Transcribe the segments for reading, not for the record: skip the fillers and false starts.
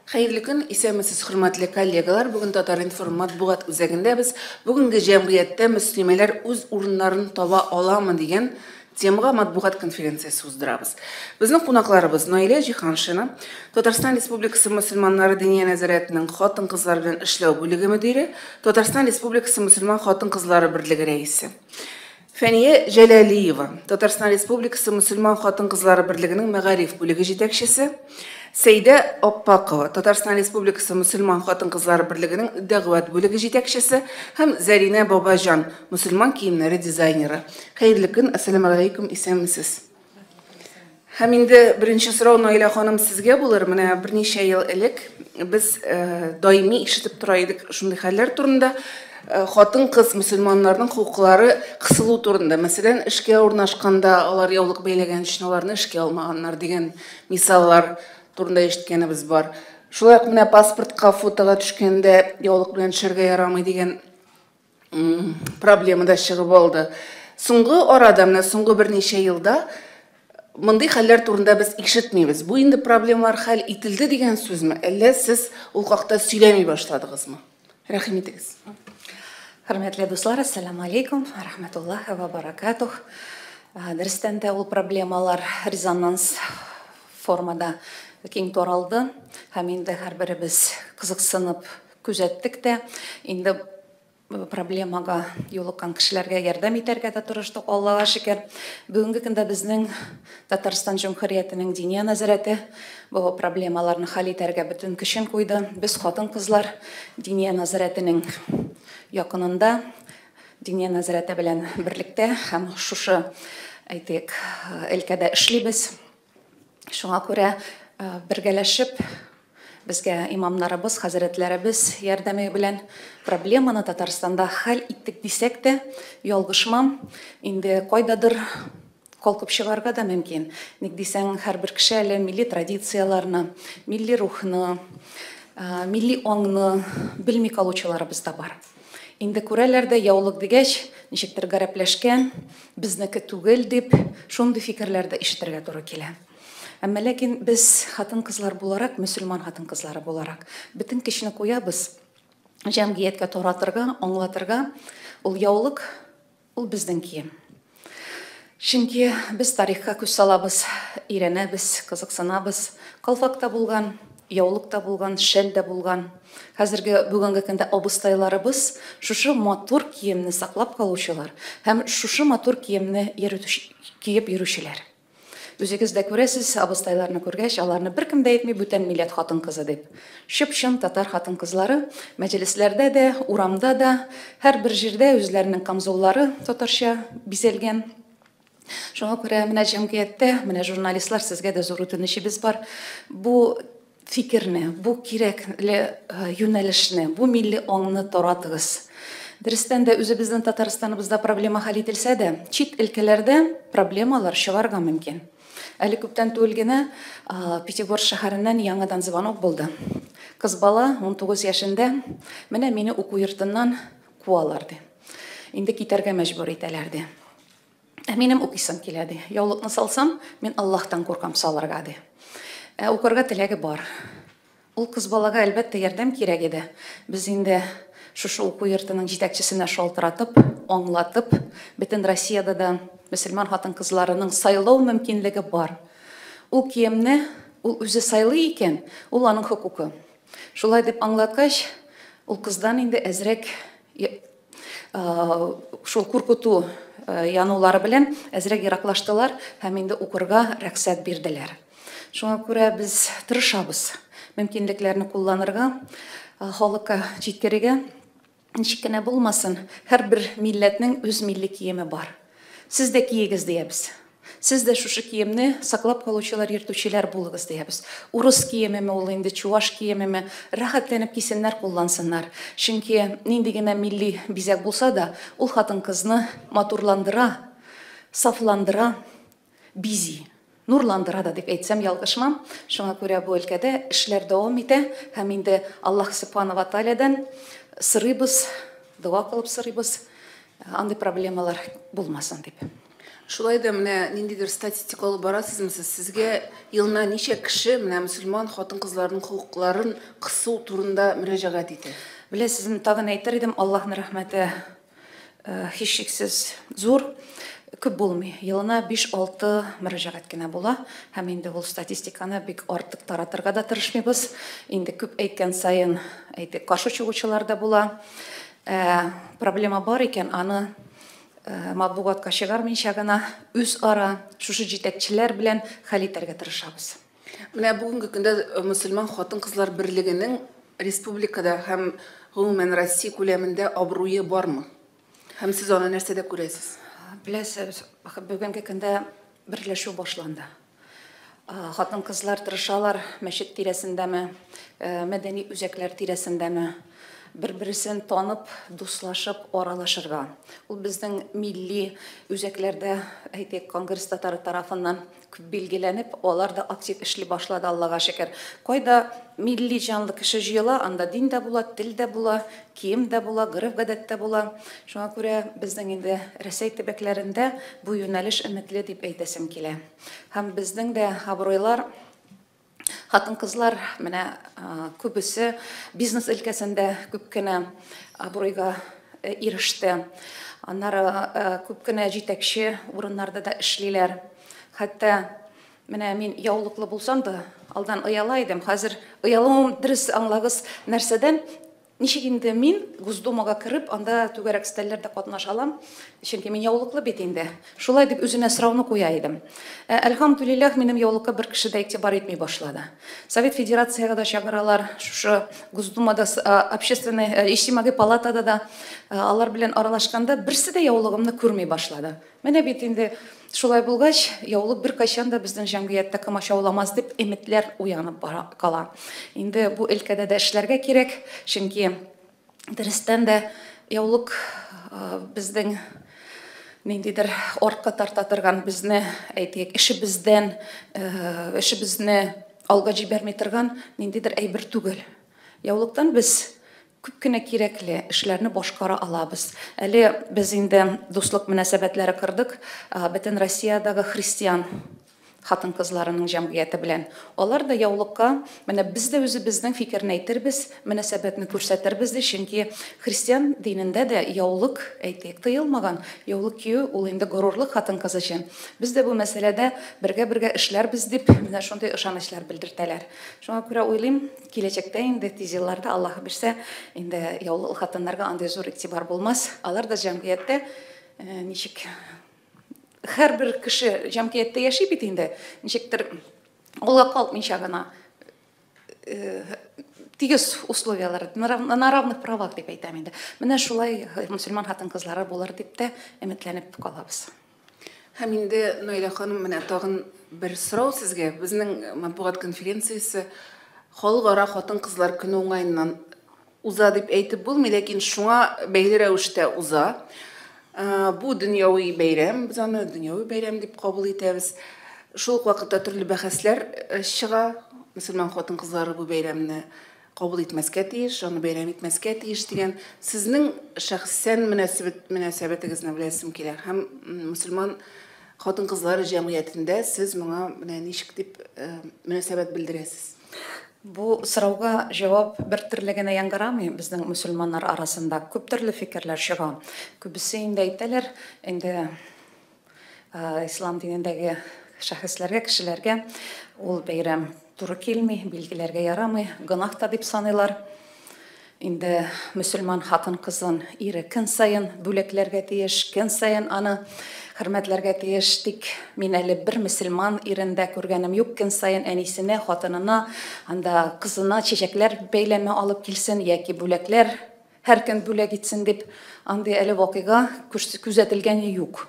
Хәерле көн, исәнмесез, хөрмәтле коллегалар. Бүген Татар-информ матбугат үзәгендә без бүгенге җәмгыятьтә мөслимәләр үз урыннарын таба аламы дигән темага матбугат конференциясе уздырабыз. Безнең кунакларыбыз Наилә Җиһаншина, Татарстан Республикасы мөселманнары Диния нәзарәтенең хатын-кызлар белән эшләү бүлеге мөдире, Татарстан Республикасы мөселман хатын-кызлары берлеге рәисе. Фәния Җәләлиева, Татарстан Республикасы мөселман хатын-кызлары берлегенең мәгариф бүлеге җитәкчесе, Сәйдә Аппакова, Татарстан Республикасы мөселман хатын-кызлары берлегенең дәгъват бүлеге җитәкчесе һәм Зәринә Бабаҗан, мөселман киемнәре дизайнеры. Хәерле көн, әссәламү галәйкүм, исәнмесез. Һәм инде беренче сорау, Наилә ханым, сезгә булыр. Менә берничә ел элек без даими ишетеп тора идек шундый хәлләр турында. Хатын-кыз мөселманнарның хокуклары кысылу турында. Мәсәлән, эшкә урнашканда алар яулык бәйләгән өчен аларны эшкә алмаганнар дигән мисаллар турында ишеткәнебез бар. Шулай ук менә паспортка фотога төшкәндә яулык белән төшәргә ярамый дигән проблема да чыгып алды. Соңгы арада, менә соңгы берничә елда мондый хәлләр турында без ишетмибез. Бу инде проблемалар хәл ителде дигән сүзме? Әллә сез ул хакта сөйләми башладыгызмы? Рәхим итегез. Хөрмәтле дуслар, ассаламу алейкум, рахматуллахи ва баракатух. Дөрестән дә ул проблемалар резонанс формада киң таралды һәм инде һәрберебез кызыксынып күзәттек тә, инде проблемага юлыккан кешеләргә ярдәм итәргә дә тырыштык, Аллага шөкер. Бүгенге көндә безнең Татарстан Җөмһүриятенең Диния нәзарәте бу проблемаларны хәл итәргә бөтен көчен куйды. Без хатын-кызлар Диния нәзарәтенең якынында, Диния нәзарәте белән берлектә һәм шушы, әйтик, өлкәдә эшлибез. Шуңа күрә бергәләшеп безгә имамнарыбыз, хәзрәтләребез ярдәме белән проблеманы Татарстанда хәл иттек дисәк тә, ялгышмам, инде кайдадыр калкып чыгарга да мөмкин. Ник дисәң, һәрбер кеше әле милли традицияләрне, милли рухны, милли аңны белми калучыларыбыз да бар. Инде күрәләр дә, яулык дигәч, ничектер гарәпләшкән, безнеке түгел дип, шундый фикерләр дә ишетергә туры килә. Әмма ләкин без хатын-кызлар буларак, мөселман хатын-кызлары буларак, бөтен көчне куябыз җәмгыятькә таратырга, аңлатырга, ул яулык, ул безнең кием. Чөнки без тарихка күз салабыз, өйрәнәбез, кызыксынабыз. Калфак та булган, яулык та булган, шәл дә булган. Хәзерге бүгенге көндә абыстайларыбыз шушы матур киемне саклап калучылар һәм шушы матур киемне киеп йөрүчеләр. Үзегез дә күрәсез, абыстайларны күргәч, аларны беркем дә әйтми бүтән милләт хатын-кызы дип. Чып-чын татар хатын-кызлары мәҗлесләрдә дә, урамда да, һәрбер җирдә үзләренең камзуллары татарча бизәлгән. Шуңа күрә менә җәмгыятьтә, менә журналистлар, сезгә дә зур үтенечебез бар. Бу фикерне, бу кирәкле юнәлешне, бу милли аңны таратыгыз. Дөрестән дә үзебезнең Татарстаныбызда проблема хәл ителсә дә, чит өлкәләрдә проблемалар чыгарга мөмкин. Әле күптән түгел генә Пятигорск шәһәреннән яңадан звонок булды. Кыз бала 19 яшендә, менә мине уку йортыннан куалар ди. Инде китәргә мәҗбүр итәләр ди. Ә минем укыйсым килә ди. Яулыкны салсам, мин Аллаһтан куркам салырга ди. Ә укырга теләге бар. Ул кыз балага әлбәттә ярдәм кирәк иде. Без инде шушы уку йортының җитәкчесенә шалтыратып, аңлатып, бөтен Россиядә дә мөселман хатын-кызларының сайлау мөмкинлеге бар. Ул киемне ул үзе сайлый икән, ул аның хокукы. Шулай дип аңлаткач, ул кыздан инде әзрәк шул куркыту янулары белән әзрәк ераклаштылар һәм инде укырга рөхсәт бирделәр. Шуңа күрә без тырышабыз мөмкинлекләрне кулланырга, халыкка җиткерергә. Ничек кенә булмасын, һәрбер милләтнең үз милли киеме бар. Сез дә киегез диябез. Сез дә шушы киемне саклап калучылар, йөртүчеләр булыгыз диябез. Урыс киемеме ул инде, чуваш киемеме, рәхәтләнеп кисеннәр, куллансыннар. Чөнки нинди генә милли бизәк булса да, ул хатын-кызны матурландыра, сафландыра, бизи, нурландыра да дип әйтсәм ялгышмам. Шуңа күрә бу өлкәдә эшләр дәвам итә һәм инде Аллаһ Субхана ва Тааладан сорыйбыз, дога кылып сорыйбыз, андый проблемалар булмасын дип. Шулай да менә ниндидер статистика алып барасызмы сез? Сезгә елына ничә кеше менә мөселман хатын-кызларының хокукларын кысу турында мөрәҗәгать итә? Беләсезме, тагын әйтер идем, Аллаһның рәхмәте һичшиксез зур, күп булмый. Елына 5-6 мөрәҗәгать кенә була. Һәм инде ул статистиканы бик артык таратырга да тырышмыйбыз. Инде күп әйткән саен, әйтик, каршы чыгучылар да була. Проблема бар икән, аны матбугатка чыгармыйча гына үзара шушы җитәкчеләр белән хәл итәргә тырышабыз. Менә бүгенге көндә мөселман хатын-кызлар берлегенең республикада һәм гомумән Россия күләмендә абруе бармы? Һәм сез аны нәрсәдә күрәсез? Беләсез, бүгенге көндә берләшү башланды. Хатын-кызлар тырышалар мәчет тирәсендәме, мәдәни үзәкләр тирәсендәме, бер-берсен танып, дуслашып, аралашырга. Ул безнең милли үзәкләрдә, әйтик, Конгресс татары тарафыннан күп билгеләнеп, алар да актив эшли башлады, Аллага шөкер. Кайда милли җанлы кеше җыела, анда дин дә була, тел дә була, кием дә була, гореф-гадәт тә була. Шуңа күрә безнең инде Рәсәй төбәкләрендә бу юнәлеш өметле дип әйтәсем килә. Һәм безнең дә абруйлар, хатын-кызлар менә күбесе бизнес өлкәсендә күп кенә абруйга иреште. Аннары күп кенә җитәкче урыннарда да эшлиләр. Хәтта менә мин яулыклы булсам да, алдан ояла идем. Хәзер оялуым дөрес аңлагыз нәрсәдән? Ничек инде мин Госдумага кереп, анда түгәрәк өстәлләрдә катнаша алам, чөнки мин яулыклы бит инде. Шулай дип үземә сорауны куя идем. Әлхәмдүлилләһ, минем яулыкка бер кеше дә игътибар итми башлады. Совет Федерациягә дә чакыралар, шушы Госдумада, общественный, иҗтимагый палатада да алар белән аралашканда берсе дә яулыгымны күрми башлады. Менә бит инде шулай булгач, яулык беркайчан да безнең җәмгыятьтә комачауламас дип өметләр уянып бара кала. Инде бу өлкәдә дә эшләргә кирәк, чөнки дөрестән дә яулык безнең ниндидер артка тарта торган, безне, әйтик, эшебездән, эшебезне алга җибәрми торган ниндидер әйбер түгел. Яулыктан без күп кенә кирәкле эшләрне башкара алабыз. Әле без инде дуслык мөнәсәбәтләре кырдык, бөтен Россиядәге христиан хатын-кызларының җәмгыяте белән. Алар да яулыкка, менә без дә үзебезнең фикерне әйтербез, мөнәсәбәтне күрсәтербез ди, чөнки христиан динендә дә яулык, әйтик, тыелмаган. Яулык кию ул инде горурлык хатын-кыз өчен. Без дә бу мәсьәләдә бергә-бергә эшләрбез дип, менә шундый ышанычлар белдертәләр. Шуңа күрә уйлыйм, киләчәктә инде тиз елларда Аллаһ бирсә, инде яулык хатыннарга андый зур игътибар булмас. Алар да җәмгыятьтә ничек һәрбер кеше җәмгыятьтә яши бит инде, ничектер алга калмыйча гына тигез условияләр, на равных правах дип әйтәм инде. Менә шулай мөселман хатын-кызлары булыр дип тә өметләнеп калабыз. Һәм инде, Наилә ханым, менә тагын бер сорау сезгә. Безнең матбугат конференциясе Халыкара хатын-кызлар көне уңаеннан уза дип әйтеп булмый, ләкин шуңа бәйле рәвештә уза. Бу дөньяви бәйрәм, без аны дөньяви бәйрәм дип кабул итәбез. Шул ук вакытта төрле бәхәсләр чыга. Мөселман хатын-кызлары бу бәйрәмне кабул итмәскә тиеш, аны бәйрәм итмәскә тиеш дигән. Сезнең шәхсән мөнәсәбәтегезне беләсем килә. Һәм мөселман хатын-кызлары җәмгыятендә сез моңа менә ничек дип мөнәсәбәт белдерәсез? Бу сорауга җавап бер төрле генә яңгырамый безнең мөселманнар арасында. Күп төрле фикерләр чыга. Күбесе инде әйтәләр, инде ислам динендәге шәхесләргә, кешеләргә ул бәйрәм туры килми, билгеләргә ярамый, гөнаһ та дип саныйлар. Инде мөселман хатын-кызын ире көн саен бүләкләргә тиеш, көн саен аны хөрмәтләргә тиеш. Тик мин әле бер мөселман ирендә күргәнем юк, көн саен әнисенә, хатынына, анда кызына чәчәкләр бәйләме алып килсен яки бүләкләр һәр көн бүләк итсен дип, андый әле вакыйга күзәтелгәне юк.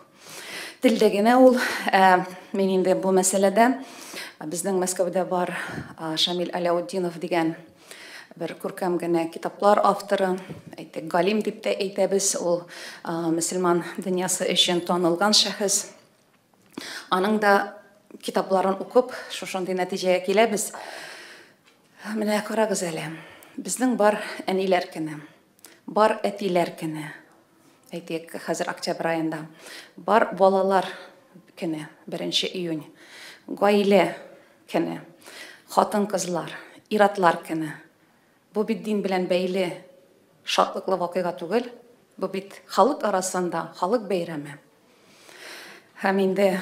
Телдә генә ул. Мин инде бу мәсьәләдә безнең Мәскәүдә бар Шамил Аляутдинов дигән бер күркәм генә китаплар авторы, әйтик, галим дип тә әйтәбез, ул мөселман дөньясы өчен танылган шәхес. Аның да китапларын укып, шушындый нәтиҗәгә киләбез. Менә карагыз әле, безнең бар әниләр көне, бар әтиләр көне, әйтик, хәзер октябрь аенда, бар балалар көне, 1 июнь, гаилә көне, хатын-кызлар, ир-атлар көне. Бу бит дин белән бәйле шатлыклы вакыйга түгел, бу бит халык арасында халык бәйрәме. Һәм инде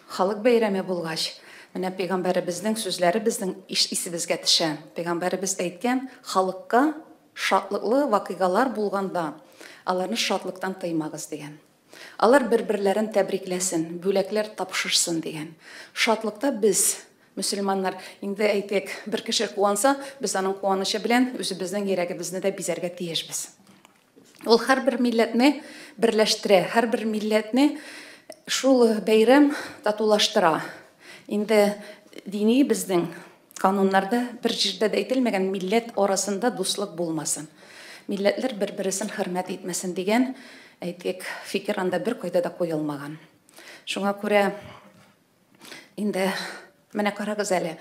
халык бәйрәме булгач, менә пәйгамбәребезнең сүзләре безнең исебезгә төшә. Пәйгамбәребез әйткән, халыкка шатлыклы вакыйгалар булганда, аларны шатлыктан тыймагыз дигән. Алар бер-берләрен тәбрикләсен, бүләкләр тапшырсын дигән. Шатлыкта без, мөселманнар, инде әйтик, бер кеше куанса, без аның куанычы белән үзебезнең йөрәгебезне дә бизәргә тиешбез. Ул һәрбер милләтне берләштерә, һәрбер милләтне шул бәйрәм татулаштыра. Инде дини безнең кануннарда бер җирдә дә әйтелмәгән милләт арасында дуслык булмасын. Милләтләр бер-берсен хөрмәт итмәсен дигән, әйтик, фикер анда бер кайда да куелмаган. Шуңа күрә инде менә карагыз әле,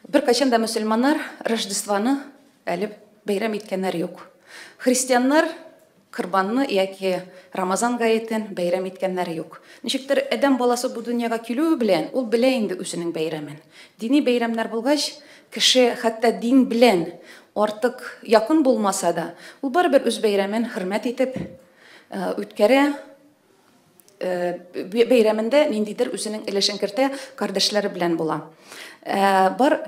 бер кайчан да мөселманнар Рождествоны әле бәйрәм иткәннәр юк. Христианнар Кырбанны яки Рамазан гаетен бәйрәм иткәннәр юк. Ничектер адәм баласы бу дөньяга килүе белән ул белә инде үзенең бәйрәмен. Дини бәйрәмнәр булгач, кеше хәтта дин белән артык якын булмаса да, ул барыбер үз бәйрәмен хөрмәт итеп үткәрә. Бәйрәмендә ниндидер үзенең өлешен кертә, кардәшләре белән була. Бар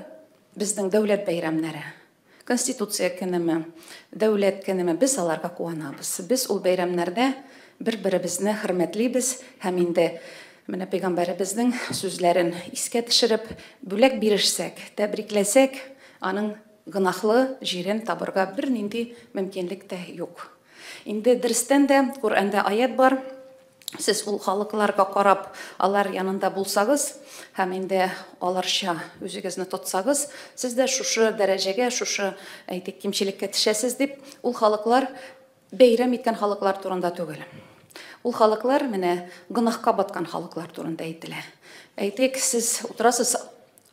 безнең дәүләт бәйрәмнәре. Конституция көнеме, дәүләт көнеме, без аларга куанабыз. Без ул бәйрәмнәрдә бер-беребезне хөрмәтлибез һәм инде менә пәйгамбәребезнең сүзләрен искә төшереп, бүләк бирешсәк, тәбрикләсәк, аның гөнаһлы җирен табырга бернинди мөмкинлек тә юк. Инде дөрестән дә Коръәндә аят бар. Сез ул халыкларга карап, алар янында булсагыз һәм инде аларча үзегезне тотсагыз, сез дә шушы дәрәҗәгә, шушы, әйтик, кимчелеккә төшәсез дип, ул халыклар бәйрәм иткән халыклар турында түгел. Ул халыклар менә гөнаһка баткан халыклар турында әйтелә. Әйтик, сез утырасыз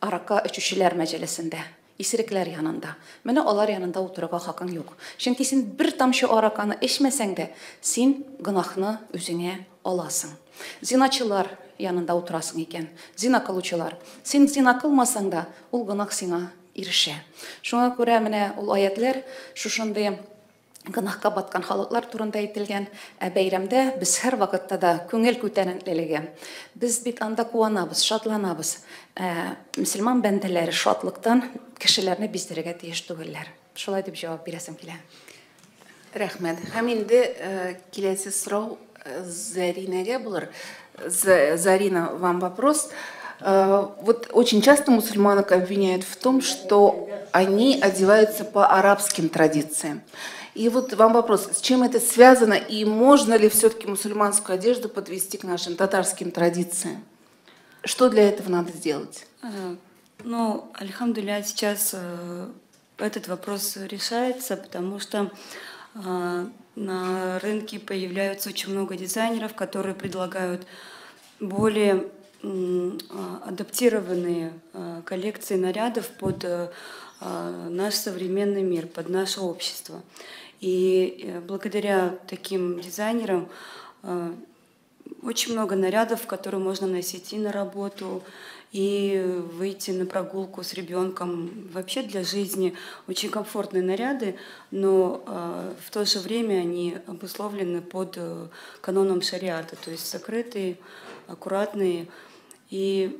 арака эчүчеләр мәҗлесендә, исерекләр янында. Менә алар янында утырырга хакың юк. Чөнки син бер тамчы араканы эчмәсәң дә, син гөнаһны үзеңә аласың. Зиначылар янында утырасың икән, зина кылучылар. Син зина кылмасаң да, ул гөнаһ сиңа ирешә. Шуңа күрә менә ул аятлар шушындый гөнаһка баткан халыклар турында әйтелгән. Ә бәйрәмдә без һәр вакытта да күңел күтәренкелеге. Без бит анда куанабыз, шатланабыз. Мөселман бәндәләре шатлыктан кешеләрне биздерергә тиеш түгелләр. Шулай дип җавап бирәсем килә. Рәхмәт. Һәм инде киләсе сорау Заринәгә булыр. Зарина, вам вопрос. Вот очень часто мусульманок обвиняют в том, что они одеваются по арабским традициям. И вот вам вопрос, с чем это связано и можно ли все-таки мусульманскую одежду подвести к нашим татарским традициям? Что для этого надо сделать? Ну, альхамдулилля, сейчас этот вопрос решается, потому что на рынке появляются очень много дизайнеров, которые предлагают более адаптированные коллекции нарядов под наш современный мир, под наше общество. И благодаря таким дизайнерам очень много нарядов, которые можно носить и на работу, и выйти на прогулку с ребенком. Вообще для жизни очень комфортные наряды, но в то же время они обусловлены под каноном шариата, то есть закрытые, аккуратные. И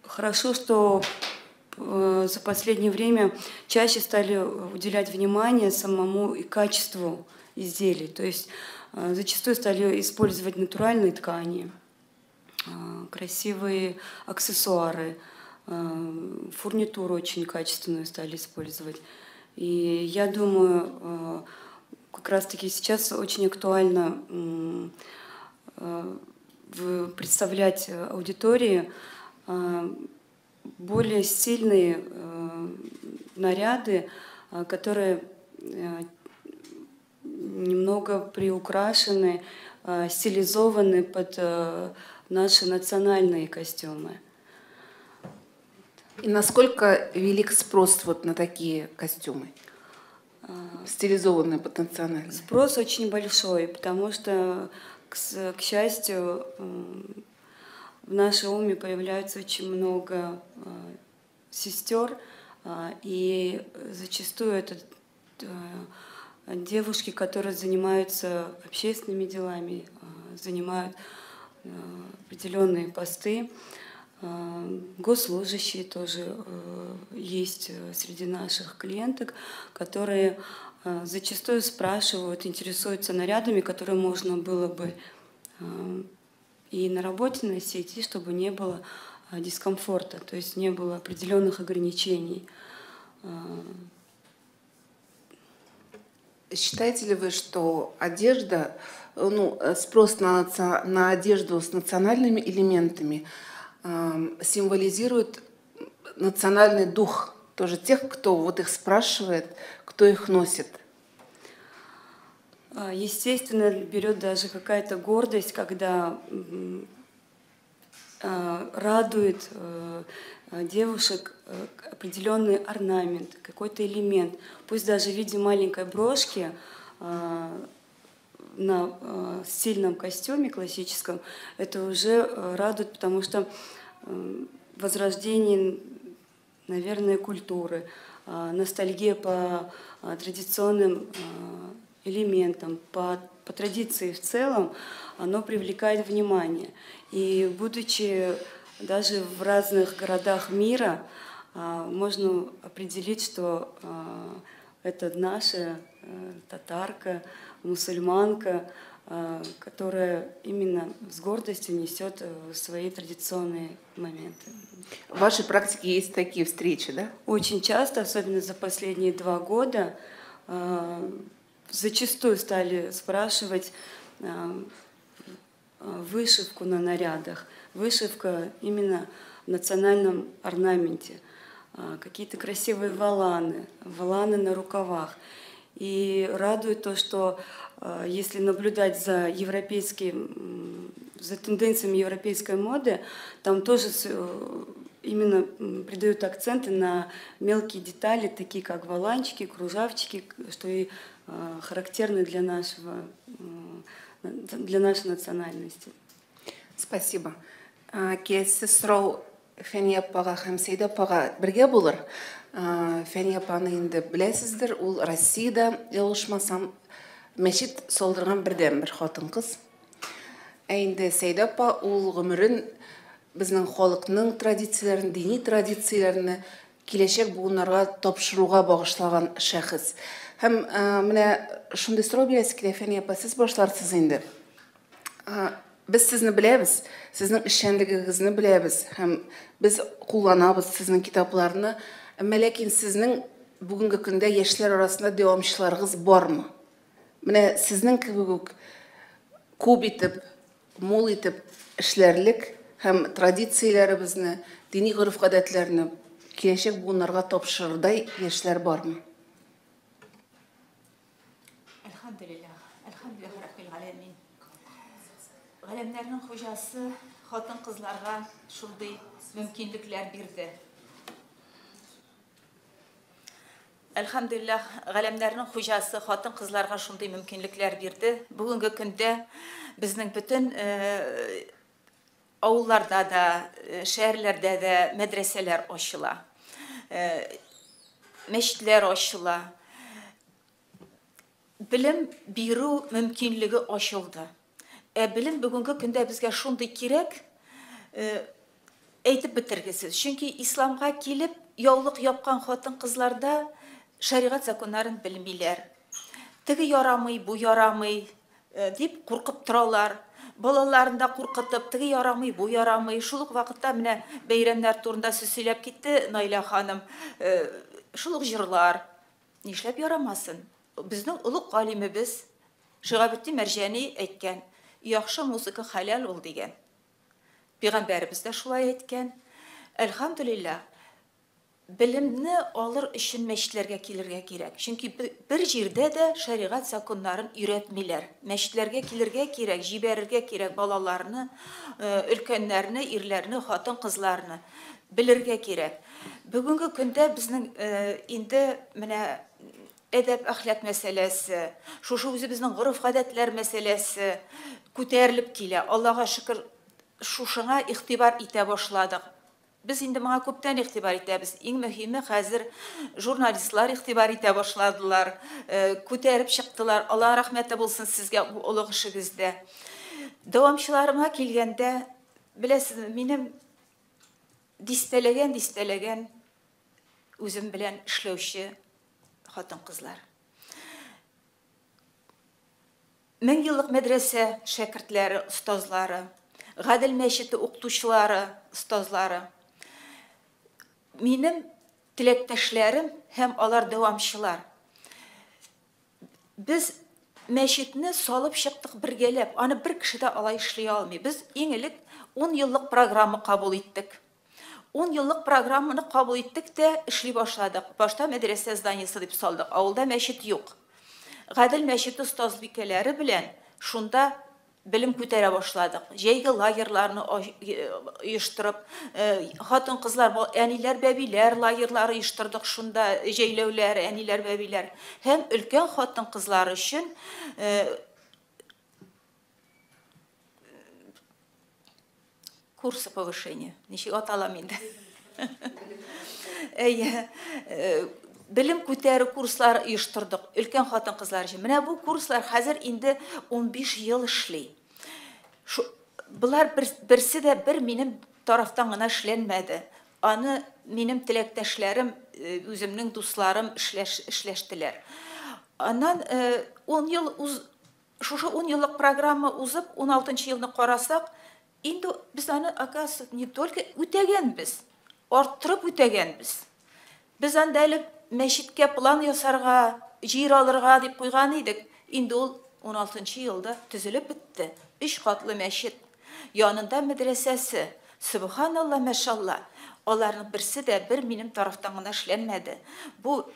хорошо, что за последнее время чаще стали уделять внимание самому и качеству изделий. То есть зачастую стали использовать натуральные ткани, красивые аксессуары, фурнитуру очень качественную стали использовать. И я думаю, как раз-таки сейчас очень актуально представлять аудитории более стильные наряды, которые немного приукрашены, стилизованы под наши национальные костюмы. И насколько велик спрос вот на такие костюмы, стилизованные под национальные? Спрос очень большой, потому что, к счастью, В нашей уме появляется очень много сестер, и зачастую это девушки, которые занимаются общественными делами, занимают определенные посты. Госслужащие тоже есть среди наших клиенток, которые зачастую спрашивают, интересуются нарядами, которые можно было бы и на работе носить, и чтобы не было дискомфорта, то есть не было определенных ограничений. Считаете ли вы, что одежда, ну, спрос на одежду с национальными элементами символизирует национальный дух тоже тех, кто вот их спрашивает, кто их носит? Естественно, берет даже какая-то гордость, когда радует девушек определенный орнамент, какой-то элемент. Пусть даже в виде маленькой брошки на стильном костюме классическом, это уже радует, потому что возрождение, наверное, культуры, ностальгия по традиционным элементам, по традиции в целом, оно привлекает внимание. И будучи даже в разных городах мира, можно определить, что это наша татарка, мусульманка, которая именно с гордостью несет свои традиционные моменты. В вашей практике есть такие встречи, да? Очень часто, особенно за последние 2 года, зачастую стали спрашивать вышивку на нарядах, вышивка именно в национальном орнаменте, какие-то красивые воланы, воланы на рукавах. И радует то, что если наблюдать за за тенденциями европейской моды, там тоже именно придают акценты на мелкие детали, такие как воланчики, кружавчики, что и характерны для нашей национальности. Спасибо. Киләсе сорау Фәния апага һәм Сәйдә апага бергә булыр. Фәния апаны инде беләсездер, ул Россиядә, ялгышмасам, мәчет салдырган бердәнбер хатын-кыз. Ә инде Сәйдә апа ул гомерен безнең халыкның традицияләрен, дини традицияләрне киләчәк буыннарга тапшыруга багышлаган шәхес. Һәм менә шундый сорау бирәсе килә, Фәния апа, сез башларсыз инде. Без сезне беләбез, сезнең эшчәнлегегезне беләбез һәм без кулланабыз сезнең китапларны. Әмма ләкин сезнең бүгенге көндә яшьләр арасында дәвамчыларыгыз бармы? Менә сезнең кебек үк күп итеп, мул итеп эшләрлек һәм традицияләребезне, дини гореф-гадәтләрне киләчәк буыннарга тапшырырдай яшьләр бармы? Әлхәмдүлилләһ, әлхәмдүлилләһ раббил галәмин. Галәмнәрнең хуҗасы хатын-кызларга шундый мөмкинлекләр бирде. Әлхәмдүлилләһ, галәмнәрнең хуҗасы хатын-кызларга шундый мөмкинлекләр бирде. Бүгенге көндә безнең бөтен авылларда да, шәһәрләрдә дә мәдрәсәләр ачыла, мәчетләр ачыла. Белем бирү мөмкинлеге ачылды. Ә белем бүгенге көндә безгә шундый кирәк, әйтеп бетергесез. Чөнки исламга килеп яулык япкан хатын-кызларда шәригать законнарын белмиләр. Теге ярамый, бу ярамый дип куркып торалар. Балаларын да куркытып, теге ярамый, бу ярамый. Шул ук вакытта менә бәйрәмнәр турында сүз сөйләп китте Наилә ханым. Шул ук җырлар. Нишләп ярамасын? Безнең олуг галимебез Шиһабетдин Мәрҗани әйткән: яхшы музыка хәләл ул дигән. Пәйгамбәребез дә шулай әйткән. Әлхәмдүлилләһ, белемне алыр өчен мәчетләргә килергә кирәк. Чөнки бер җирдә дә шәригать законнарын өйрәтмиләр. Мәчетләргә килергә кирәк, җибәрергә кирәк балаларны, өлкәннәрне, ирләрне, хатын-кызларны белергә кирәк. Бүгенге көндә безнең инде менә әдәп әхлак мәсьәләсе, шушы үзебезнең гореф-гадәтләр мәсьәләсе күтәрелеп килә. Аллага шөкер, шушыңа игътибар итә башладык. Без инде моңа күптән игътибар итәбез. Иң мөһиме, хәзер журналистлар игътибар итә башладылар, күтәреп чыктылар. Алла рәхмәте булсын сезгә бу олуг эшегездә. Дәвамчыларыма килгәндә, беләсезме, минем дистәләгән үзем белән эшләүче хатын-кызлар. 1000 еллык мәдрәсә шәкертләре, остазлары, Гадел мәчете укытучылары, остазлары. Минем теләктәшләрем һәм алар дәвамчылар. Без мәчетне салып чыктык бергәләп, аны бер кеше дә алай эшли алмый. Без иң элек 10 еллык программа кабул иттек. 10 еллык программаны кабул иттек тә эшли башладык. Башта мәдрәсә зданиесе дип салдык. Авылда мәчет юк. Гадел мәчете остазбикәләре белән шунда белем күтәрә башладык. Җәйге лагерьларны оештырып, хатын-кызлар, әниләр, бәбиләр лагерьлары оештырдык шунда, җәйләүләр, әниләр, бәбиләр. Һәм өлкән хатын-кызлар өчен курсы повышения. Ничек аталам инде? Әйе, белем күтәрү курслары оештырдык өлкән хатын-кызлар өчен. Менә бу курслар хәзер инде 15 ел эшли. Болар берсе дә бер минем тарафтан гына эшләнмәде. Аны минем теләктәшләрем, үземнең дусларым эшләштеләр. Аннан 10 ел шушы 10 еллык программа узып, 16 елны карасак, инде без аны, оказывается, не только үтәгәнбез, арттырып үтәгәнбез. Без анда әле мәчеткә план ясарга, җир алырга дип куйган идек. Инде ул 16 елда төзелеп бетте. 3 катлы мәчет. Янында мәдрәсәсе. Субханалла, мәшалла. Аларның берсе дә бер минем тарафтан гына эшләнмәде. Бу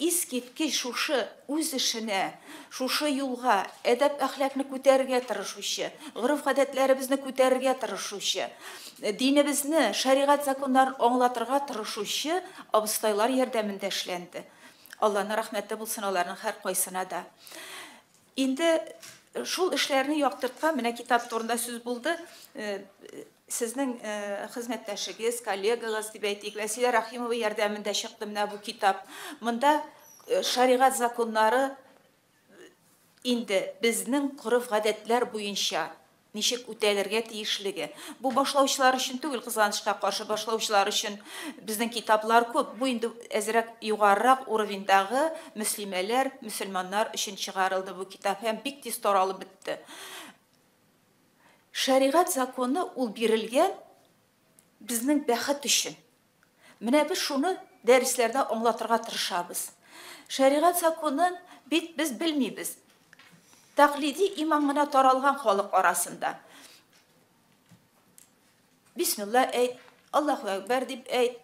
искиткеч шушы үз эшенә, шушы юлга, әдәп-әхлакны күтәрергә тырышучы, гореф-гадәтләребезне күтәрергә тырышучы, динебезне, шәригать законнарын аңлатырга тырышучы абыстайлар ярдәмендә эшләнде. Алланың рәхмәте булсын аларның һәркайсына да. Инде шул эшләрне яктырткан менә китап турында сүз булды. Сезнең хезмәттәшегез, коллегагыз дип әйтик, Вәсилә Рәхимова ярдәмендә чыкты менә бу китап. Монда шәригать законнары инде безнең гореф-гадәтләр буенча ничек үтәлергә тиешлеге. Бу башлаучылар өчен түгел, кызганычка каршы башлаучылар өчен безнең китаплар күп. Бу инде әзрәк югарырак уровеньдагы мөслимәләр, мөселманнар өчен чыгарылды бу китап һәм бик тиз таралып бетте. Шәригать законы ул бирелгән безнең бәхет өчен. Менә без шуны дәресләрдә аңлатырга тырышабыз. Шәригать законын бит без белмибез. Тәкълиди иман гына таралган халык арасында. Бисмилла әйт, Аллаһу әкбәр дип әйт,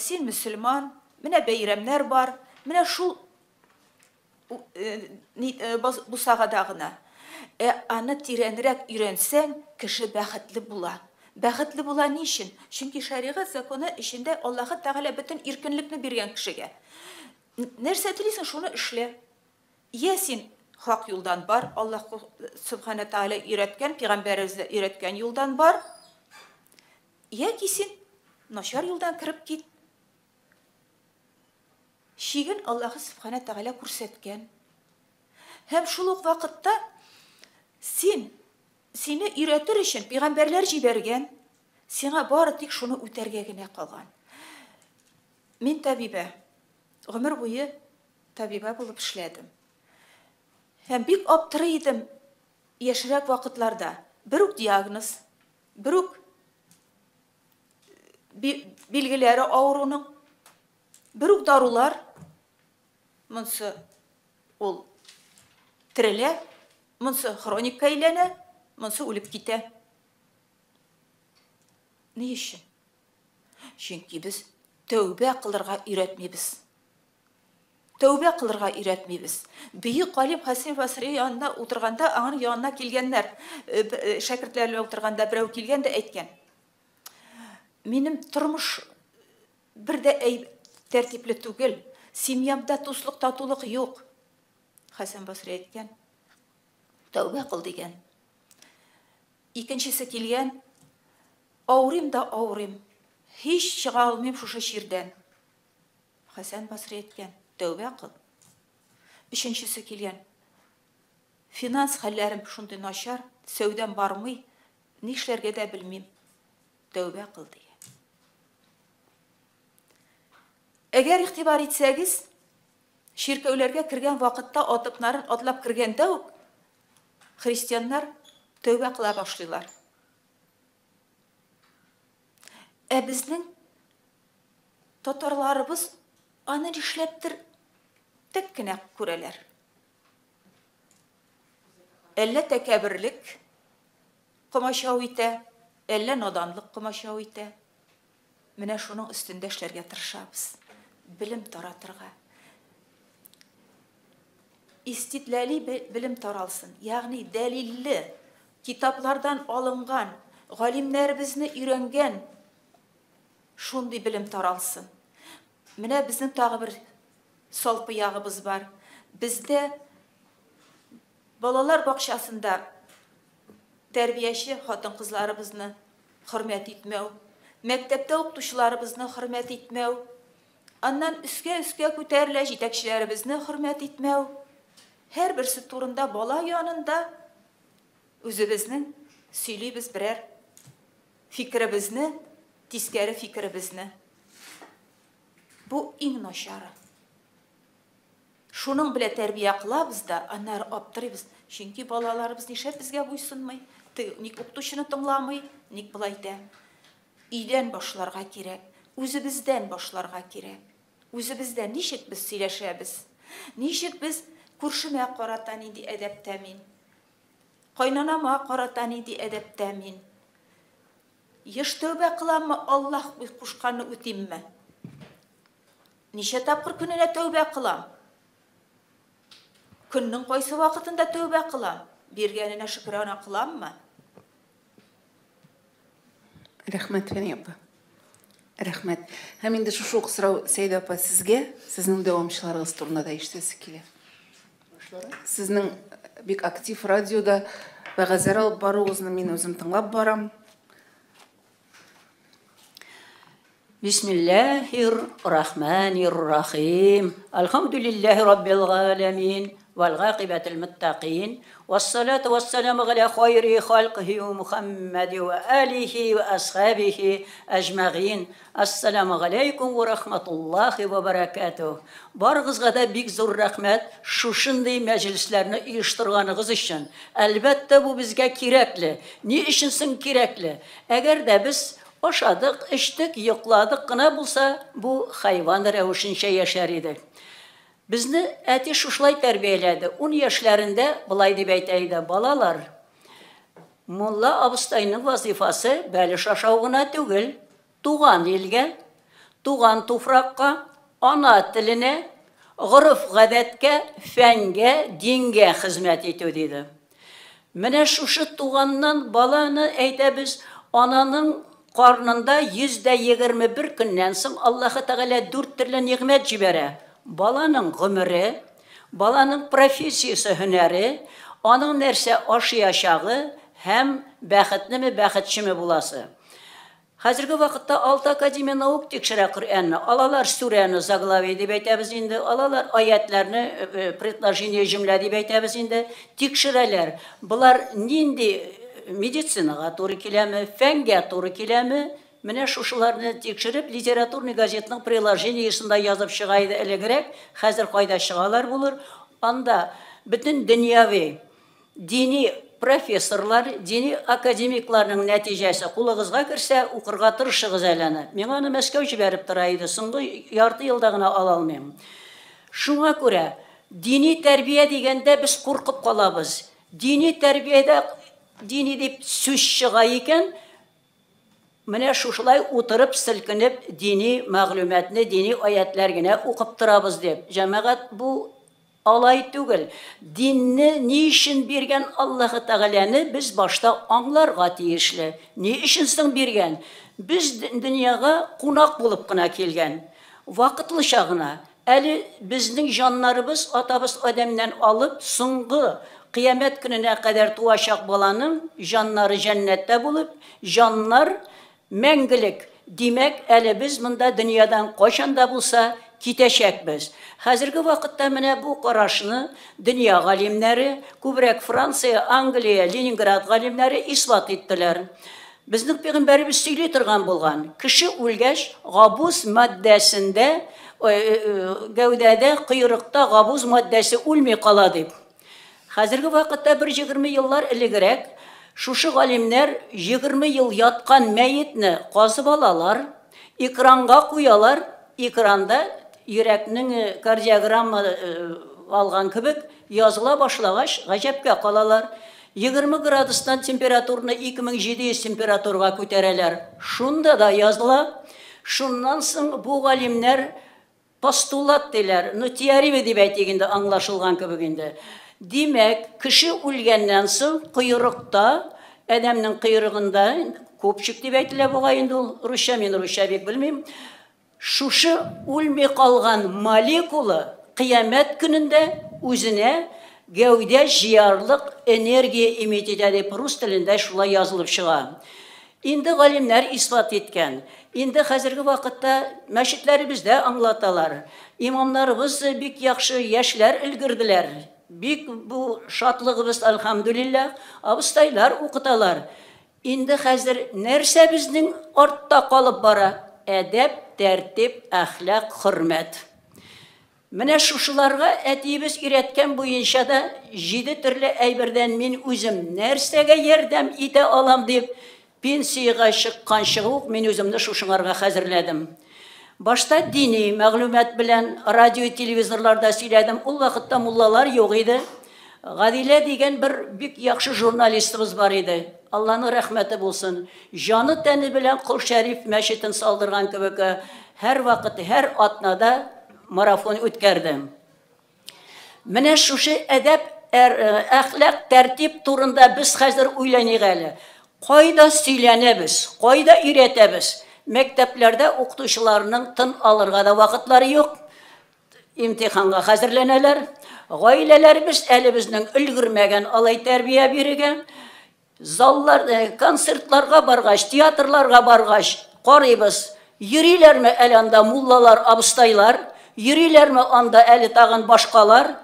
син мөселман, менә бәйрәмнәр бар, менә шул бусагада гына. Аны тирәнрәк өйрәнсәң, кеше бәхетле була. Бәхетле була ни өчен? Чөнки шәригать законы эчендә Аллаһы Тәгалә бөтен иркенлекне биргән кешегә. Нәрсә телисең, шуны эшлә. Я син хак юлдан бар, Аллаһ Субхана Тәгалә өйрәткән, пәйгамбәребез өйрәткән юлдан бар. Яки син начар юлдан кереп кит. Чиген Аллаһ Субхана Тәгалә күрсәткән. Һәм шул ук вакытта син сине өйрәтер өчен пәйгамбәрләр җибәргән, сиңа бары тик шуны үтәргә генә калган. Мин табибә, гомер буе табибә булып эшләдем. Һәм бик аптырый идем яшьрәк вакытларда. Бер үк диагноз, бер үк билгеләре авыруның, бер үк дарулар, монсы ул терелә, монсы хроникка әйләнә, монсы үлеп китә. Ни өчен? Чөнки без тәүбә кылырга өйрәтмибез. Тәүбә кылырга өйрәтмибез. Бөек галим Хәсән Басри янында утырганда, аның янына килгәннәр, шәкертләр белән утырганда берәү килгән дә әйткән: Минем тормыш бер дә тәртипле түгел, семьямда дуслык, татулык юк. Хәсән Басри әйткән: Тәүбә кыл дигән. Икенчесе килгән: Авырыйм да авырыйм, һич чыга алмыйм шушы чирдән. Хәсән Басри әйткән, тәүбә кыл. Өченчесе килгән. Финанс хәлләрем шундый начар, сәүдәм бармый, нишләргә дә белмим. Тәүбә кыл, дигән. Әгәр игътибар итсәгез, чиркәүләргә кергән вакытта атыпнарын атлап кергәндә үк христианнар тәүбә кыла башлыйлар. Ә безнең татарларыбыз аны нишләптер тек кенә күрәләр. Әллә тәкәбберлек комачау итә, әллә наданлык комачау итә. Менә шуның өстендә эшләргә тырышабыз. Белем таратырга. Истидләли белем таралсын, ягъни дәлилле, китаплардан алынган, галимнәребезне өйрәнгән шундый белем таралсын. Менә безнең тагы бер салпы ягыбыз бар. Бездә балалар бакчасында тәрбияче хатын-кызларыбызны хөрмәт итмәү, мәктәптә укытучыларыбызны хөрмәт итмәү, аннан өскә-өскә күтәрелә җитәкчеләребезне хөрмәт итмәү, һәрберсе турында бала янында үзебезнең сөйлибез берәр фикеребезне, тискәре фикеребезне. Бу иң начары. Шуның белән тәрбия кылабыз да, аннары аптырыйбыз. Чөнки балаларыбыз нишләп безгә буйсынмый, ник укытучыны тыңламый, ник болай итә. Өйдән башларга кирәк, үзебездән башларга кирәк. Үзебездән ничек без сөйләшәбез, ничек без күршемә карата нинди әдәптә мин, кайнанама карата нинди әдәптә мин. Еш тәүбә кыламмы, Аллаһ кушканны үтимме? Ничә тапкыр көненә тәүбә кылам? Көннең кайсы вакытында тәүбә кылам? Биргәненә шөкрана кыламмы? Рәхмәт, Фәния апа. Рәхмәт. Һәм инде шушы ук сорау Сәйдә апа сезгә, сезнең дәвамчыларыгыз турында да ишетәсе килә. Сезнең бик актив радиода вәгазьләр алып баруыгызны мин үзем тыңлап барам. Бисмиллаһир рахманир рахим. Альхамдулиллаһи раббил галәмин вал гакыйбатил муттакин. Вассалату вассаламу аля хайри халкихи Мухаммади ва алихи ва асхабихи әҗмәгин. Ассаламу алейкум ва рахматуллахи ва баракатух. Барыгызга да бик зур рәхмәт шушындый мәҗлесләрне оештырганыгыз өчен. Әлбәттә, бу безгә кирәкле. Ни өчен соң кирәкле? Әгәр дә без ашадык, эчтек, йокладык кына булса, бу хайван рәвешенчә яшәр идек. Безне әти шушылай тәрбияләде. 10 яшьләрендә былай дип әйтә иде: балалар, мулла абыстайның вазифасы бәлеш ашау гына түгел, туган илгә, туган туфракка, ана теленә, гореф-гадәткә, фәнгә, дингә хезмәт итү, диде. Менә шушы туганнан баланы әйтәбез, ананың карнында 121 көннән соң Аллаһы Тәгалә 4 төрле нигъмәт җибәрә. Баланың гомере, баланың профессиясе, һөнәре, аның нәрсә ашыячагы һәм бәхетлеме, бәхетчеме буласы. Хәзерге вакытта 6 академия наук тикшерә Коръәнне. Алалар сүрәне заглавие дип әйтәбез инде, алалар аятларны предложение, җөмлә дип әйтәбез инде, тикшерәләр. Болар нинди медицинага туры киләме, фәнгә туры киләме? Менә шушыларны тикшереп, литературный газетның приложениесында язып чыга иде элегрәк, хәзер кайда чыгалар булыр. Анда бөтен дөньяви дини профессорлар, дини академикларның нәтиҗәсе кулыгызга керсә, укырга тырышыгыз әле аны. Миңа аны Мәскәү җибәреп тора иде, соңгы ярты елда гына ала алмыйм. Шуңа күрә дини тәрбия дигәндә без куркып калабыз. Дини тәрбиядә дини дип сүз чыга икән, менә шушылай утырып селкенеп дини мәгълүматны, дини аятлар генә укып торабыз дип. Җәмәгать, бу алай түгел. Динне ни өчен биргән Аллаһы Тәгаләне без башта аңларга тиешле. Ни өчен соң биргән? Без дөньяга кунак булып кына килгән. Вакытлыча гына. Әле безнең җаннарыбыз атабыз Адәмнән алып соңгы кыямәт көненә кадәр туачак баланың җаннары җәннәттә булып, җаннар Мәңгелек, димәк, әле без монда дөньядан кайчан да булса китәчәкбез. Хәзерге вакытта менә бу карашны дөнья галимнәре, күбрәк Франция, Англия, Ленинград галимнәре исбат иттеләр. Безнең пәйгамбәребез сөйли торган булган, кеше үлгәч, габуз матдәсендә, гәүдәдә, койрыкта габуз матдәсе үлми кала дип. Хәзерге вакытта бер 20 еллар элегрәк шушы галимнәр 20 ел яткан мәетне казып алалар, экранга куялар, экранда йөрәкнең кардиограмма алган кебек языла башлагач, гаҗәпкә калалар. 20 градустан температурны 2700 температурага күтәрәләр. Шунда да языла. Шуннан соң бу галимнәр постулат диләр, ну теорема дип әйтик инде, аңлашылган кебек инде. Димәк, кеше үлгәннән соң койрыкта, адәмнең койрыгында, копчик дип әйтелә бугай инде ул, русча, мин русча бик белмим. Шушы үлми калган молекула кыямәт көнендә үзенә гәүдә җыярлык энергия имит итә дип рус телендә шулай язылып чыга. Инде галимнәр исбат иткән. Инде хәзерге вакытта мәчетләребездә аңлаталар. Имамнарыбыз бик яхшы, яшьләр өлгерделәр. Бик бу шатлыгыбыз, әлхәмдүлилләһ, абыстайлар укыталар. Инде хәзер нәрсә безнең артта калып бара? Әдәп, тәртип, әхлак, хөрмәт. Менә шушыларга әтиебез өйрәткән буенча да 7 төрле әйбердән мин үзем нәрсәгә ярдәм итә алам дип, пенсиягә чыкканчы ук мин үземне шушыңарга хәзерләдем. Башта дини мәгълүмат белән радио, телевизорларда сөйләдем. Ул вакытта муллалар юк иде. Гадилә дигән бер бик яхшы журналистыбыз бар иде. Алланың рәхмәте булсын. Җаны тәне белән Кол Шәриф мәчетен салдырган кебек һәр вакыт, һәр атнада марафон үткәрде. Менә шушы әдәп, әхлак, тәртип турында без хәзер уйланыйк әле. Кайда сөйләнәбез, кайда өйрәтәбез? Мәктәпләрдә укытучыларның тын алырга да вакытлары юк. Имтиханга хәзерләнәләр. Гаиләләребез әле безнең өлгермәгән алай тәрбия бирергә. Заллар, концертларга баргач, театрларга баргач, карыйбыз. Йөриләрме әле анда муллалар, абыстайлар? Йөриләрме анда әле тагын башкалар?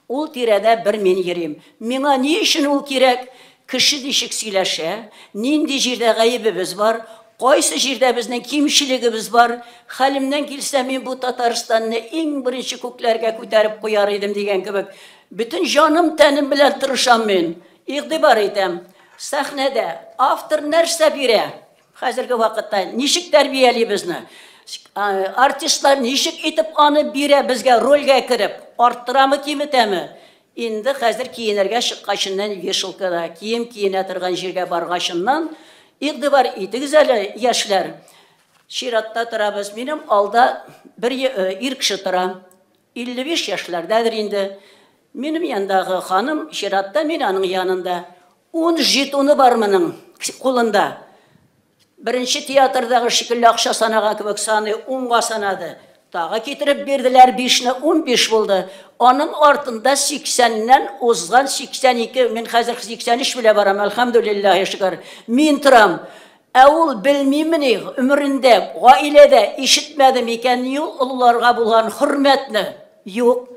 Ул тирәдә бер мин йөрим. Миңа ни өчен ул кирәк? Кеше ничек сөйләшә? Нинди җирдә гаебебез бар? Кайсы җирдә безнең кимчелегебез бар? Хәлемнән килсә, мин бу Татарстанны иң беренче күкләргә күтәреп куяр идем дигән кебек. Бөтен җаным тәнем белән тырышам мин. Игътибар итәм. Сәхнәдә автор нәрсә бирә? Хәзерге вакытта ничек тәрбияли безне? Артистлар ничек итеп аны бирә безгә рольгә кереп? Арттырамы, киметәме? Инде хәзер киенергә чыккачыннан вешалкада, кием киенә торган җиргә баргачыннан игътибар итегез әле, яшьләр. Чиратта торабыз. Минем алда бер ир кеше тора. 55 яшьләрдәдер инде. Минем яндагы ханым чиратта, мин аның янында. 10 жетоны бар моның кулында. Беренче театрдагы шикелле акча санаган кебек саны 10-га санады. Тагы китереп бирделәр 5-не, 15 булды. Аның артында 80-нән узган 82, мин хәзер 83 белә барам, әлхәмдүлилләһи шөкер. Мин торам. Ә ул белмимени, өмерендә, гаиләдә ишетмәде микән юл олыларга булган хөрмәтне? Юк.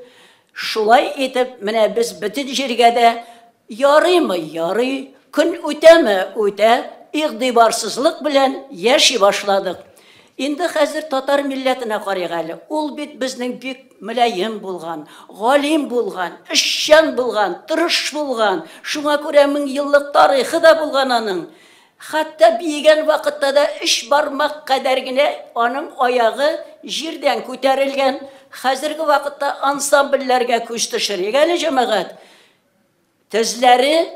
Шулай итеп, менә без бөтен җиргә дә ярыймы? Ярый. Көн үтәме? Үтә. Игътибарсызлык белән яши башладык. Инде хәзер татар милләтенә карыйк әле. Ул бит безнең бик мөлаем булган, галим булган, эшчән булган, тырыш булган. Шуңа күрә мең еллык тарихы да булган аның. Хәтта биегән вакытта да 3 бармак кадәр генә аның аягы җирдән күтәрелгән. Хәзерге вакытта ансамбльләргә күз төшерик әле, җәмәгать. Тезләре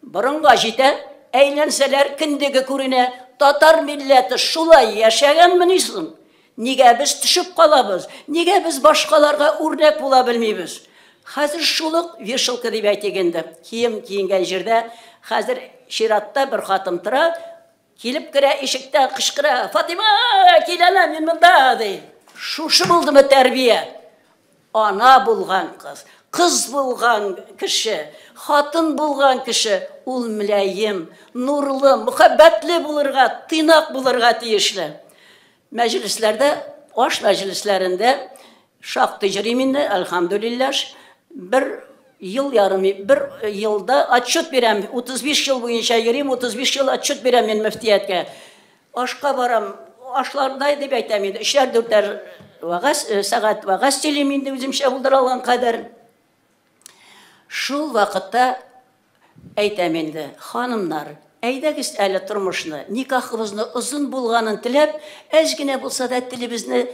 борынга җитә, әйләнсәләр кендеге күренә. Татар милләте шулай яшәгәнмени соң? Нигә без төшеп калабыз? Нигә без башкаларга үрнәк була белмибез? Хәзер шул ук вешалка дип әйтик инде. Кием киенгән җирдә хәзер чиратта бер хатын тора, килеп керә, ишектән кычкыра: "Фатима, кил әле, мин монда", ди. Шушы булдымы тәрбия? Ана булган кыз, кыз булган кеше, хатын булган кеше ул мөлаем, нурлы, мөхәббәтле булырга, тыйнак булырга тиешле. Мәҗлесләрдә, аш мәҗлесләрендә шактый йөрим инде, әлхәмдүлилләһ. Бер ел ярым, бер елда отчет бирәм, 35 ел буенча йөрим, 35 ел отчет бирәм мин мөфтияткә. Ашка барам, ашларда дип әйтәм инде, 3-4 вәгазь, сәгать вәгазь сөйлим инде үземчә булдыра алган кадәр. Шул вакытта әйтәм инде, ханымнар, әйдәгез әле тормышны, никахыбызны озын булганын теләп, әз генә булса да телебезне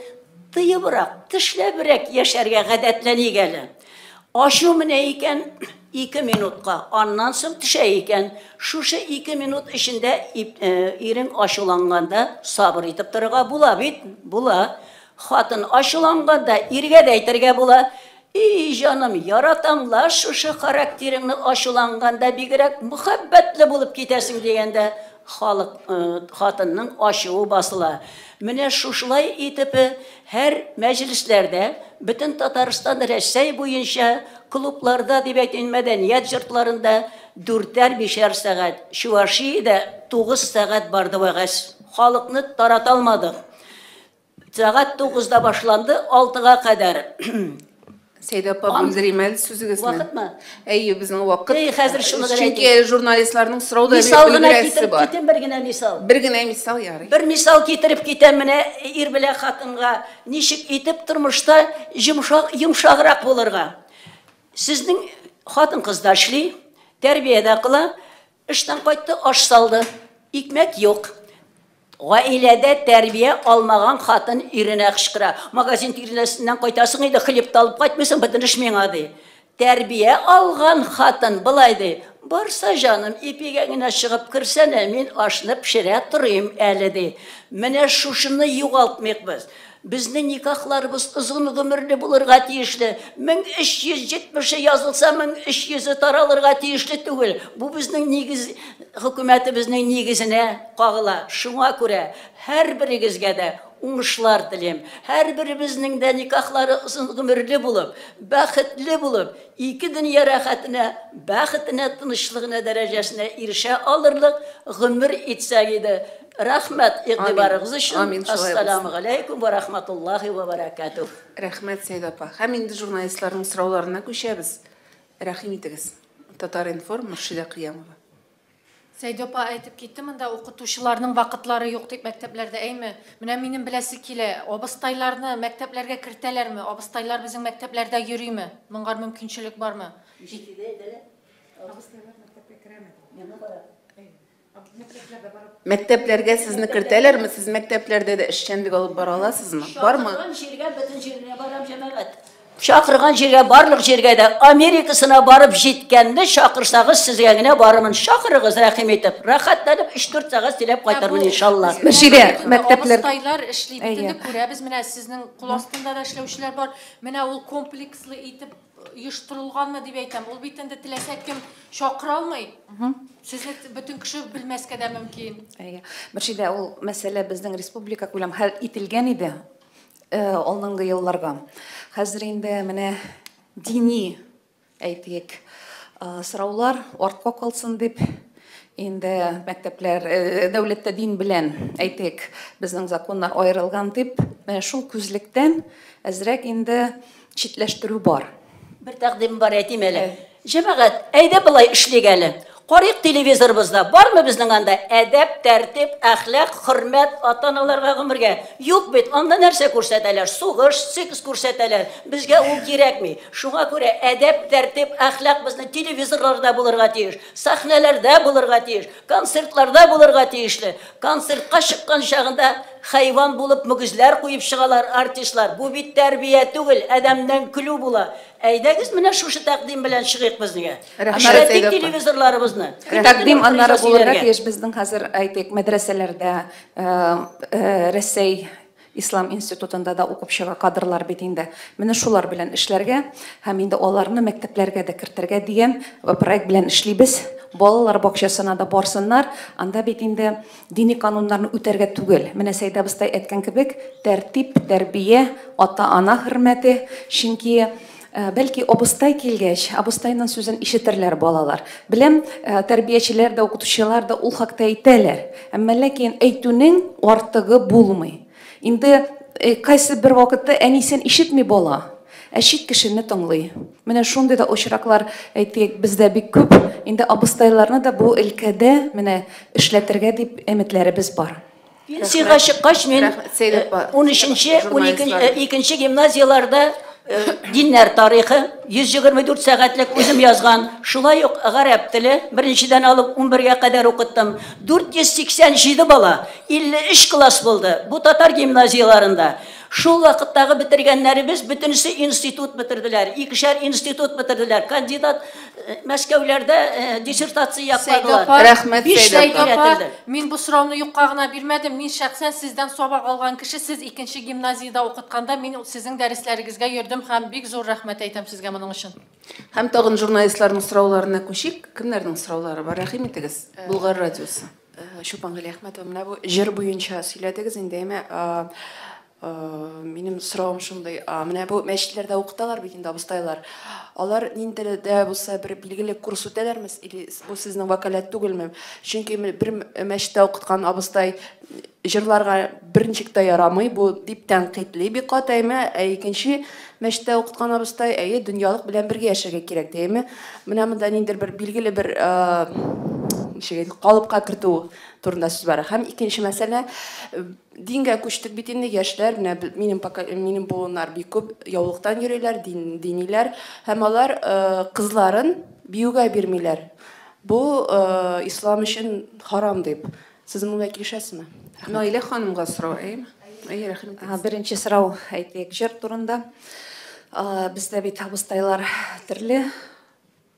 тыебрак, тешләбрәк яшәргә гадәтләник әле. Ашу менә икән 2 минутка, аннан соң төшә икән. Шушы 2 минут эчендә ирең ачуланганда сабыр итеп торырга була бит, була. Хатын ачуланганда иргә дә әйтергә була. Эй, җаным, яратам ла шушы характерыңны, ачуланганда бигрәк мөхәббәтле булып китәсең дигәндә халык хатынның ачуы басыла. Менә шушылай итеп һәр мәҗлесләрдә, бөтен Татарстан, Рәсәй буенча клубларда дип әйтәйин, мәдәният йортларында 4-5 сәгать, Чувашиядә 9 сәгать барды вәгазь. Халыкны тарата алмадык. Сәгать 9-да башланды, 6-га кадәр. Сәйдә апа, бүлдерим әле сүзегезне. Вакытмы? Әйе, безнең вакыт. Әй, хәзер шуны гына Чөнки әйтим. журналистларның сорау да Мисал гына өлгерәсе китереп бар. китәм, бер генә мисал. Бер генә мисал ярый. Бер мисал китереп китәм менә ир белән хатынга ничек итеп тормышта йомшак, йомшаграк булырга. Сезнең хатын кыз да эшли, тәрбия дә кыла, эштән кайтты, аш салды, икмәк юк. Гаиләдә тәрбия алмаган хатын иренә кычкыра. Магазин тирәсеннән кайтасың инде, хлеб та алып кайтмыйсың, бөтен эш миңа ди. Тәрбия алган хатын былай ди. Барса җаным, ипигә генә чыгып керсәнә, мин ашны пешерә торыйм әле ди. Менә шушыны югалтмыйк без. Безнең никахларыбыз озын гомерле булырга тиешле. 1370 язылса, 1300 таралырга тиешле түгел. Бу безнең нигез, хөкүмәтебезнең нигезенә кагыла. Шуңа күрә һәрберегезгә дә уңышлар телим. Һәрберебезнең дә никахлары озын гомерле булып, бәхетле булып, ике дөнья рәхәтенә, бәхетенә, тынычлыгына дәрәҗәсенә ирешә алырлык гомер итсәк иде. Рәхмәт игътибарыгыз өчен. Амин, шулай булсын. Ассаламу алейкум ва рахматуллахи ва баракатух. Рәхмәт, Сәйдә апа. Һәм инде журналистларның сорауларына күчәбез. Рәхим итегез. Татар-информ, Мөршидә Кыямова. Сәйдә апа әйтеп китте, монда укытучыларның вакытлары юк дип мәктәпләрдә, әйме? Менә минем беләсе килә, абыстайларны мәктәпләргә кертәләрме? Абыстайлар безнең мәктәпләрдә йөриме? Моңа мөмкинчелек бармы? Абыстайлар мәктәпкә керәме? Мәктәпләргә сезне кертәләрме? Сез мәктәпләрдә дә эшчәнлек алып бара аласызмы? Бармы? Чакырган җиргә, бөтен җиргә барам, җәмәгать. Чакырган җиргә, барлык җиргә дә, Америкасына барып җиткәнне чакырсагыз, сезгә генә барырмын. Чакырыгыз, рәхим итеп. Рәхәтләнеп 3-4 сәгать сөйләп кайтырмын, иншалла. Мөршидә, мәктәпләр Абыстайлар эшли бит инде, Әйе. күрәбез, менә сезнең кул астында да эшләүчеләр бар. Менә ул комплекслы итеп оештырылганмы дип әйтәм. Ул бит инде теләсә кем чакыра алмый. Сезне бөтен кеше белмәскә дә мөмкин. Әйе. Мөршидә, ул мәсьәлә безнең республика күләм хәл ителгән иде алдынгы елларга. Хәзер инде менә дини, әйтик, сораулар артка калсын дип, инде мәктәпләр, дәүләттә дин белән, әйтик, безнең законнар аерылган дип, менә шул күзлектән әзрәк инде читләштерү бар. Бер тәкъдим бар, әйтим әле. Җәмәгать, әйдә былай эшлик әле. Карыйк телевизорыбызда, бармы безнең анда әдәп, тәртип, әхлак, хөрмәт ата-аналарга гомергә? Юк бит, анда нәрсә күрсәтәләр? Сугыш, секс күрсәтәләр. Безгә ул кирәкми. Шуңа күрә әдәп, тәртип, әхлак безнең телевизорларда булырга тиеш, сәхнәләрдә булырга тиеш, концертларда булырга тиешле. Концертка чыккан чагында хайван булып мөгезләр куеп чыгалар артистлар. Бу бит тәрбия түгел, адәмнән көлү була. Әйдәгез менә шушы тәкъдим белән чыгыйк безгә. Рәхмәт, Эшләтик Сәйдә апа. телевизорларыбызны. Тәкъдим аннары булырга Сөйләргә. тиеш. Безнең хәзер, әйтик, мәдрәсәләрдә, Рәсәй Ислам институтында да укып чыга кадрлар бит инде. Менә шулар белән эшләргә һәм инде аларны мәктәпләргә дә кертергә дигән проект белән эшлибез. Балалар бакчасына да барсыннар, анда бит инде дини кануннарны үтәргә түгел. Менә Сәйдә абыстай әйткән кебек, тәртип, тәрбия, ата-ана хөрмәте, чөнки бәлки абыстай килгәч, абыстайның сүзен ишетерләр балалар. Беләм, тәрбиячеләр дә, укытучылар да ул хакта әйтәләр. Әмма ләкин әйтүнең артыгы булмый. Инде кайсы бер вакытта әнисен ишетми бала, ә чит кешене тыңлый. Менә шундый да очраклар, әйтик, бездә бик күп. Инде абыстайларны да бу өлкәдә менә эшләтергә дип өметләребез бар. Пенсиягә чыккач мин 13-нче, 12-нче гимназияләрдә диннәр тарихы 124 сәгатьлек үзем язган, шулай ук гарәп теле беренчедән алып 11-гә кадәр укыттым. 487 бала, 53 класс булды бу татар гимназияләрендә. Шул вакыттагы бетергәннәребез бөтенесе институт бетерделәр, икешәр институт бетерделәр, кандидат Мәскәүләрдә диссертация якладылар. Рәхмәт, Сәйдә апа. Мин бу сорауны юкка гына бирмәдем. Мин шәхсән сездән сабак алган кеше, сез икенче гимназиядә укытканда мин сезнең дәресләрегезгә йөрдем һәм бик зур рәхмәт әйтәм сезгә моның өчен. Һәм тагын журналистларның сорауларына күчик. Кемнәрнең сораулары бар? Рәхим итегез. Болгар радиосы. Чулпан Галиәхмәтова, менә бу җыр буенча сөйләдегез инде, әмма минем соравым шундый, менә бу мәчетләрдә укыталар бит инде абыстайлар. Алар нинди дә булса бер билгеле курс үтәләрме, или бу сезнең вәкаләт түгелме? Чөнки бер мәчеттә укыткан абыстай җырларга берничек тә ярамый, бу дип тәнкыйтьли бик каты, әйме, ә икенче мәчеттә укыткан абыстай, әйе, дөньялык белән бергә яшәргә кирәк, дияме? Менә монда ниндидер бер билгеле бер калыпка кертү турында сүз бара. Һәм икенче мәсьәлә, дингә күчтек бит инде, яшьләр, менә минем буыннар бик күп яулыктан йөриләр, диниләр, һәм алар кызларын биюгә бирмиләр. Бу ислам өчен харам дип. Сез моңа килешәсезме? Наилә ханымга сорау, әйеме? Әйе, рәхмәт. Беренче сорау әйтик, җыр турында. Бездә бит абыстайлар төрле,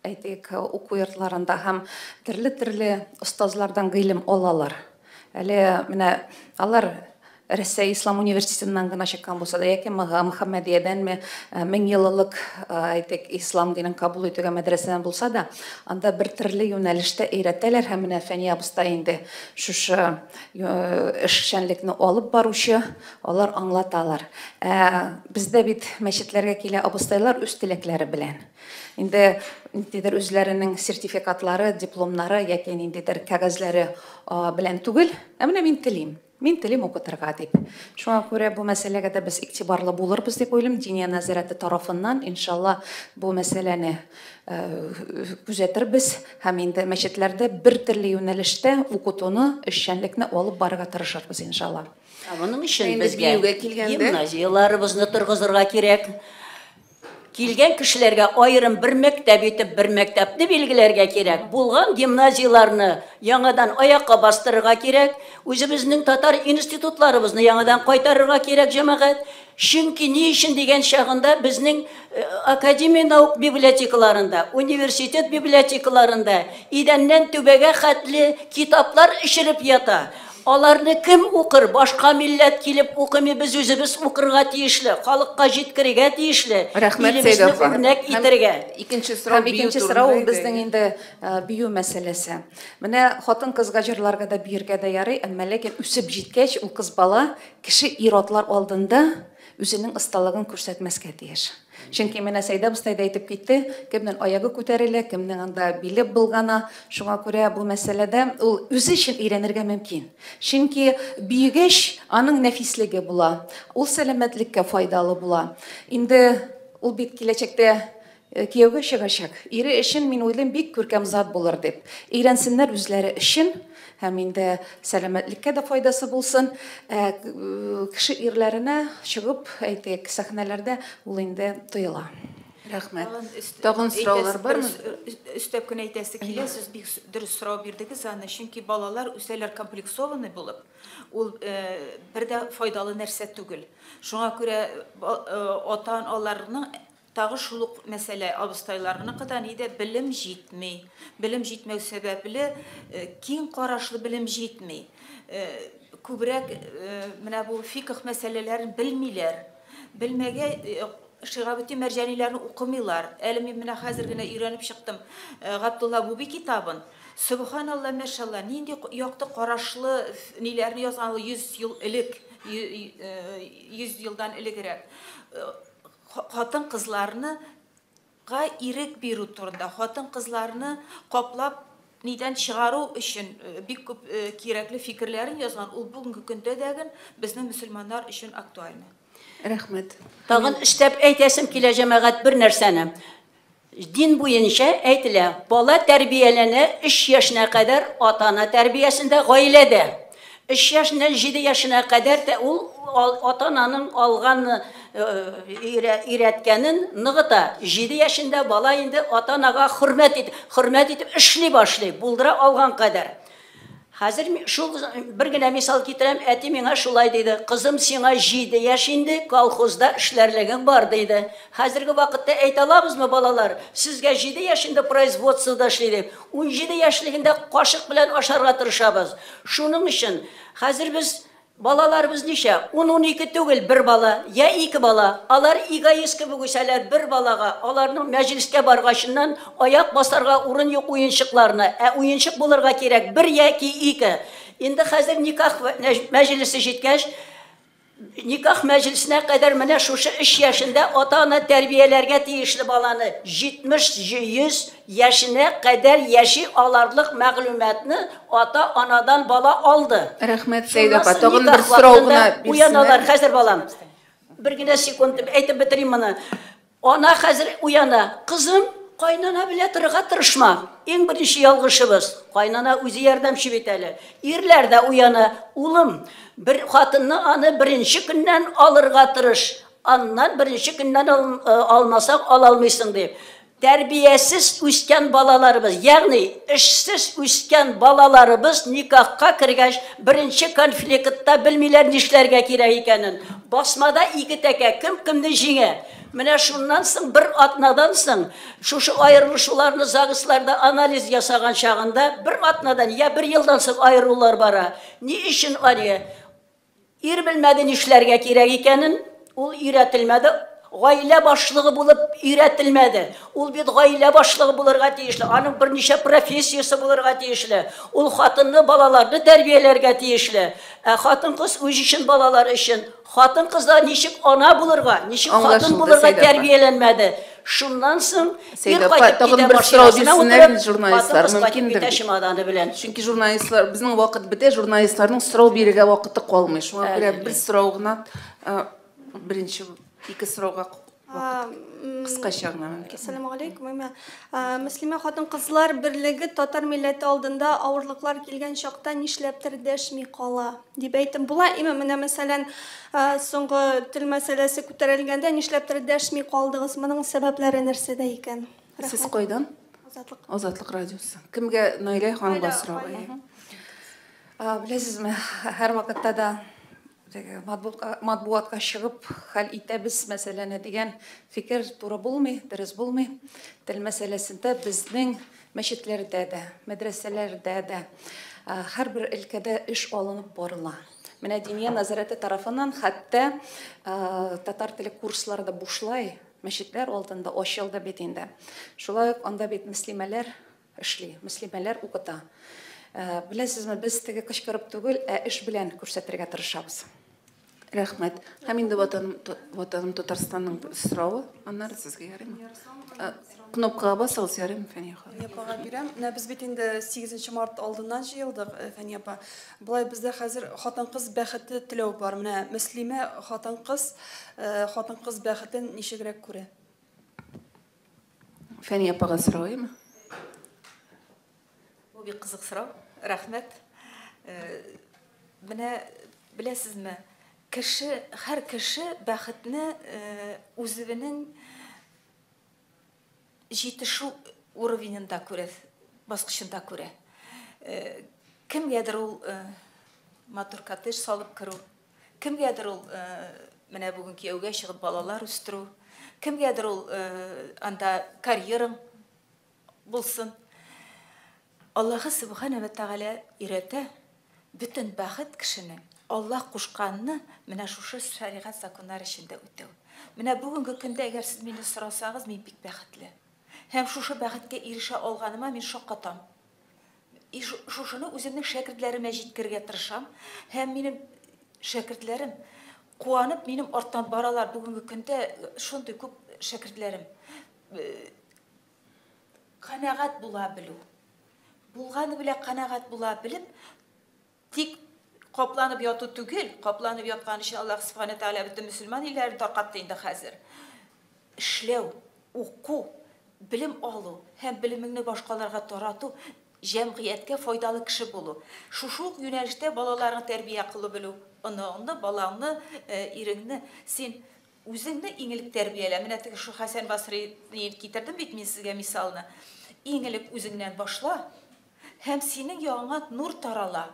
әйтик, уку йортларында һәм төрле-төрле остазлардан гыйлем алалар. Әле менә алар Рәсәй Ислам университетыннан гына чыккан булса да, яки Мөхәммәдиядәнме, 1000 еллык, әйтик, ислам динен кабул итүгә мәдрәсәдән булса да, анда бер төрле юнәлештә өйрәтәләр һәм менә Фәния абыстай инде шушы эшчәнлекне алып баручы, алар аңлаталар. Бездә бит мәчетләргә килә абыстайлар үз теләкләре белән. Инде ниндидер үзләренең сертификатлары, дипломнары яки ниндидер кәгазьләре белән түгел, ә менә мин телим. Мин телим укытырга дип. Шуңа күрә бу мәсьәләгә дә без игътибарлы булырбыз дип уйлыйм. Диния нәзарәте тарафыннан, иншалла, бу мәсьәләне күзәтербез һәм инде мәчетләрдә бер төрле юнәлештә укытуны, эшчәнлекне алып барырга тырышырбыз, иншалла. Моның өчен безгә гимназияләребезне торгызырга кирәк. Килгән кешеләргә аерым бер мәктәп итеп, бер мәктәпне билгеләргә кирәк. Булган гимназияләрне яңадан аякка бастырырга кирәк. Үзебезнең татар институтларыбызны яңадан кайтарырга кирәк, җәмәгать. Чөнки ни өчен дигән чагында безнең академия наук библиотекаларында, университет библиотекаларында идәннән түбәгә хәтле китаплар эшереп ята. Аларны кем укыр? Башка милләт килеп укымый, без үзебез укырга тиешле, халыкка җиткерергә тиешле. Рәхмәт, Сәйдә апа. Үрнәк итәргә. Икенче сорау, икенче сорау безнең инде бию мәсьәләсе. Менә хатын-кызга җырларга да биергә дә ярый, әмма ләкин үсеп җиткәч, ул кыз бала кеше ир-атлар алдында үзенең осталыгын күрсәтмәскә тиеш. Чөнки менә Сәйдә абыстай да әйтеп китте, кемнең аягы күтәрелә, кемнең анда биле булгана. Шуңа күрә бу мәсьәләдә ул үзе өчен өйрәнергә мөмкин. Чөнки биегәч аның нәфислеге була, ул сәламәтлеккә файдалы була. Инде ул бит киләчәктә кияүгә чыгачак. Ире өчен мин уйлыйм, бик күркәм зат булыр дип. Өйрәнсеннәр үзләре өчен һәм инде сәламәтлеккә дә файдасы булсын. Кеше ирләренә чыгып, әйтик, сәхнәләрдә ул инде тоела. Рәхмәт. Тагын сораулар бармы? Өстәп кенә әйтәсе килә, сез бик дөрес сорау бирдегез аны, чөнки балалар үсәләр комплексованный булып, ул бер дә файдалы нәрсә түгел. Шуңа күрә ата-аналарның тагы шул ук мәсьәлә, абыстайларныкы да нидә белем җитми. Белем җитмәү сәбәпле киң карашлы белем җитми. Күбрәк менә бу фикх мәсьәләләрен белмиләр. Белмәгә Шиһабетдин Мәрҗаниләрне укымыйлар. Әле мин менә хәзер генә өйрәнеп чыктым Габдулла Буби китабын. Сөбханалла, мәшалла, нинди якты карашлы ниләрне язган ул 100 ел элек, 100 елдан элегрәк. Хатын-кызларны га ирек бирү турында, хатын-кызларны каплап нидән чыгару өчен бик күп кирәкле фикерләрен язган, ул бүгенге көндә дә безнең мөселманнар өчен актуальны. Рәхмәт. Тагын өстәп әйтәсем килә, җәмәгать, бер нәрсәне. Дин буенча әйтелә, бала тәрбияләнә 3 яшенә кадәр ата-ана тәрбиясендә, гаиләдә. 3 яшеннән 7 яшенә кадәр тә ул ата-ананың алган өйрәткәнен ныгыта. 7 яшендә бала инде ата-анага хөрмәт итеп эшли башлый, булдыра алган кадәр. Хәзер шул бер генә мисал китерәм, әти миңа шулай диде: "Кызым, сиңа 7 яшь инде, колхозда эшләрлегең бар", диде. Хәзерге вакытта әйтә алабызмы, балалар, сезгә 7 яшь инде производствода эшли дип. 17 яшьлегендә кашык белән ашарга тырышабыз. Шуның өчен хәзер без балаларыбыз ничә? 10-12 түгел, бер бала, я ике бала. Алар эгоист кебек үсәләр бер балага. Аларның мәҗлескә баргачыннан аяк басарга урын юк уенчыкларына. Ә уенчык булырга кирәк бер яки ике. Инде хәзер никах мәҗлесе җиткәч, никах мәҗлесенә кадәр менә шушы 3 яшендә ата-ана тәрбияләргә тиешле баланы 70-100 яшенә кадәр яши аларлык мәгълүматны ата-анадан бала алды. Рәхмәт, Сәйдә апа. Тагын бер сорау гына бирсеннәр. Уяналар хәзер, балам. Бер генә секунд әйтеп бетерим моны. Ана хәзер уяна. Кызым, кайнана белә торырга тырышма. Иң беренче ялгышыбыз. Кайнана үзе ярдәмче бит әле. Ирләр дә уяна. Улым, бер хатынны аны беренче көннән алырга тырыш. Аннан беренче көннән алмасаң ала алмыйсың дип. Тәрбиясез үскән балаларыбыз, ягъни эшсез үскән балаларыбыз никахка кергәч беренче конфликтта белмиләр нишләргә кирәк икәнен. Басмада ике тәкә, кем кемне җиңә. Менә шуннан соң бер атнадан соң шушы аерылышуларны ЗАГСларда анализ ясаган чагында бер атнадан я бер елдан соң аерылулар бара. Ни өчен аны? Ир белмәде нишләргә кирәк икәнен, ул өйрәтелмәде. Гаилә башлыгы булып өйрәтелмәде. Ул бит гаилә башлыгы булырга тиешле, аның берничә профессиясе булырга тиешле. Ул хатынны, балаларны тәрбияләргә тиешле. Ә хатын-кыз үз өчен, балалар өчен. Хатын-кызда ничек ана булырга, ничек хатын булырга тәрбияләнмәде. Шуннан соң ир кайтып китә, бер сорау бирсеннәр журналистлар, мөмкиндер. Чөнки журналистлар, безнең вакыт бетә, журналистларның сорау бирергә вакыты калмый. Шуңа күрә бер сорау гына, беренче ике сорауга кыскача гына мөмкин. Ассаламу алейкум. Мөслимә хатын-кызлар берлеге татар милләте алдында авырлыклар килгән чакта нишләптер дәшми кала дип әйтеп була. Име менә мәсәлән, соңгы тел мәсьәләсе күтәрелгәндә нишләптер дәшми калдыгыз? Моның сәбәпләре нәрсәдә икән? Сез кайдан? Азатлык. Азатлык радиосы. Кемгә? Наилә ханымга сорау. Беләсезме, һәр вакытта да матбугатка чыгып хәл итәбез мәсьәләне дигән фикер туры булмый, дөрес булмый. Тел мәсьәләсендә безнең мәчетләрдә дә, мәдрәсәләрдә дә һәрбер өлкәдә эш алынып барыла. Менә Диния нәзарәте тарафыннан хәтта татар теле курслары да бушлай мәчетләр алдында ачылды бит инде. Шулай ук анда бит мөслимәләр эшли, мөслимәләр укыта. Беләсезме, без теге кычкырып түгел, ә эш белән күрсәтергә тырышабыз. Рәхмәт. Һәм инде Ватаным Татарстанның соравы, аннары сезгә ярыймы? Кнопкага басыгыз, ярыймы, Фәния ханым? Фәния апага бирәм. Менә без бит инде 8 март алдыннан җыелдык, Фәния апа. Болай бездә хәзер хатын-кыз бәхете теләү бар. Менә мөслимә хатын-кыз, хатын-кыз бәхетен ничегрәк күрә? Фәния апага сорау, әйеме? Бу бик кызык сорау. Рәхмәт. Менә беләсезме, кеше, һәр кеше бәхетне үзенең җитешү уровененда күрә, баскычында күрә. Кемгәдер ул матур коттедж салып керү, кемгәдер ул менә бүген кияүгә чыгып балалар үстерү, кемгәдер ул анда карьераң булсын. Аллаһы Субхана ва Тааля өйрәтә, бөтен бәхет кешенең Аллаһ кушканны менә шушы шәригать законнары эчендә үтәү. Менә бүгенге көндә, әгәр сез мине сорасагыз, мин бик бәхетле. Һәм шушы бәхеткә ирешә алганыма мин шаккатам. И шушыны үземнең шәкертләремә җиткерергә тырышам. Һәм минем шәкертләрем куанып минем арттан баралар. Бүгенге көндә шундый күп шәкертләрем. Канәгать була белү. Булганы белән канәгать була белеп, тик капланып яту түгел, капланып яткан өчен Аллаһ Субхана Тәгалә бөтен мөселман илләрен таркатты инде хәзер. Эшләү, уку, белем алу һәм белемеңне башкаларга тарату, җәмгыятькә файдалы кеше булу. Шушы ук юнәлештә балаларыңны тәрбия кылу белү, оныгыңны, балаңны, иреңне син үзеңне иң элек тәрбиялә. Менә теге шу Хәсән Басрины китердем бит мин сезгә мисалны. Иң элек үзеңнән башла, һәм синең ягыңа нур тарала.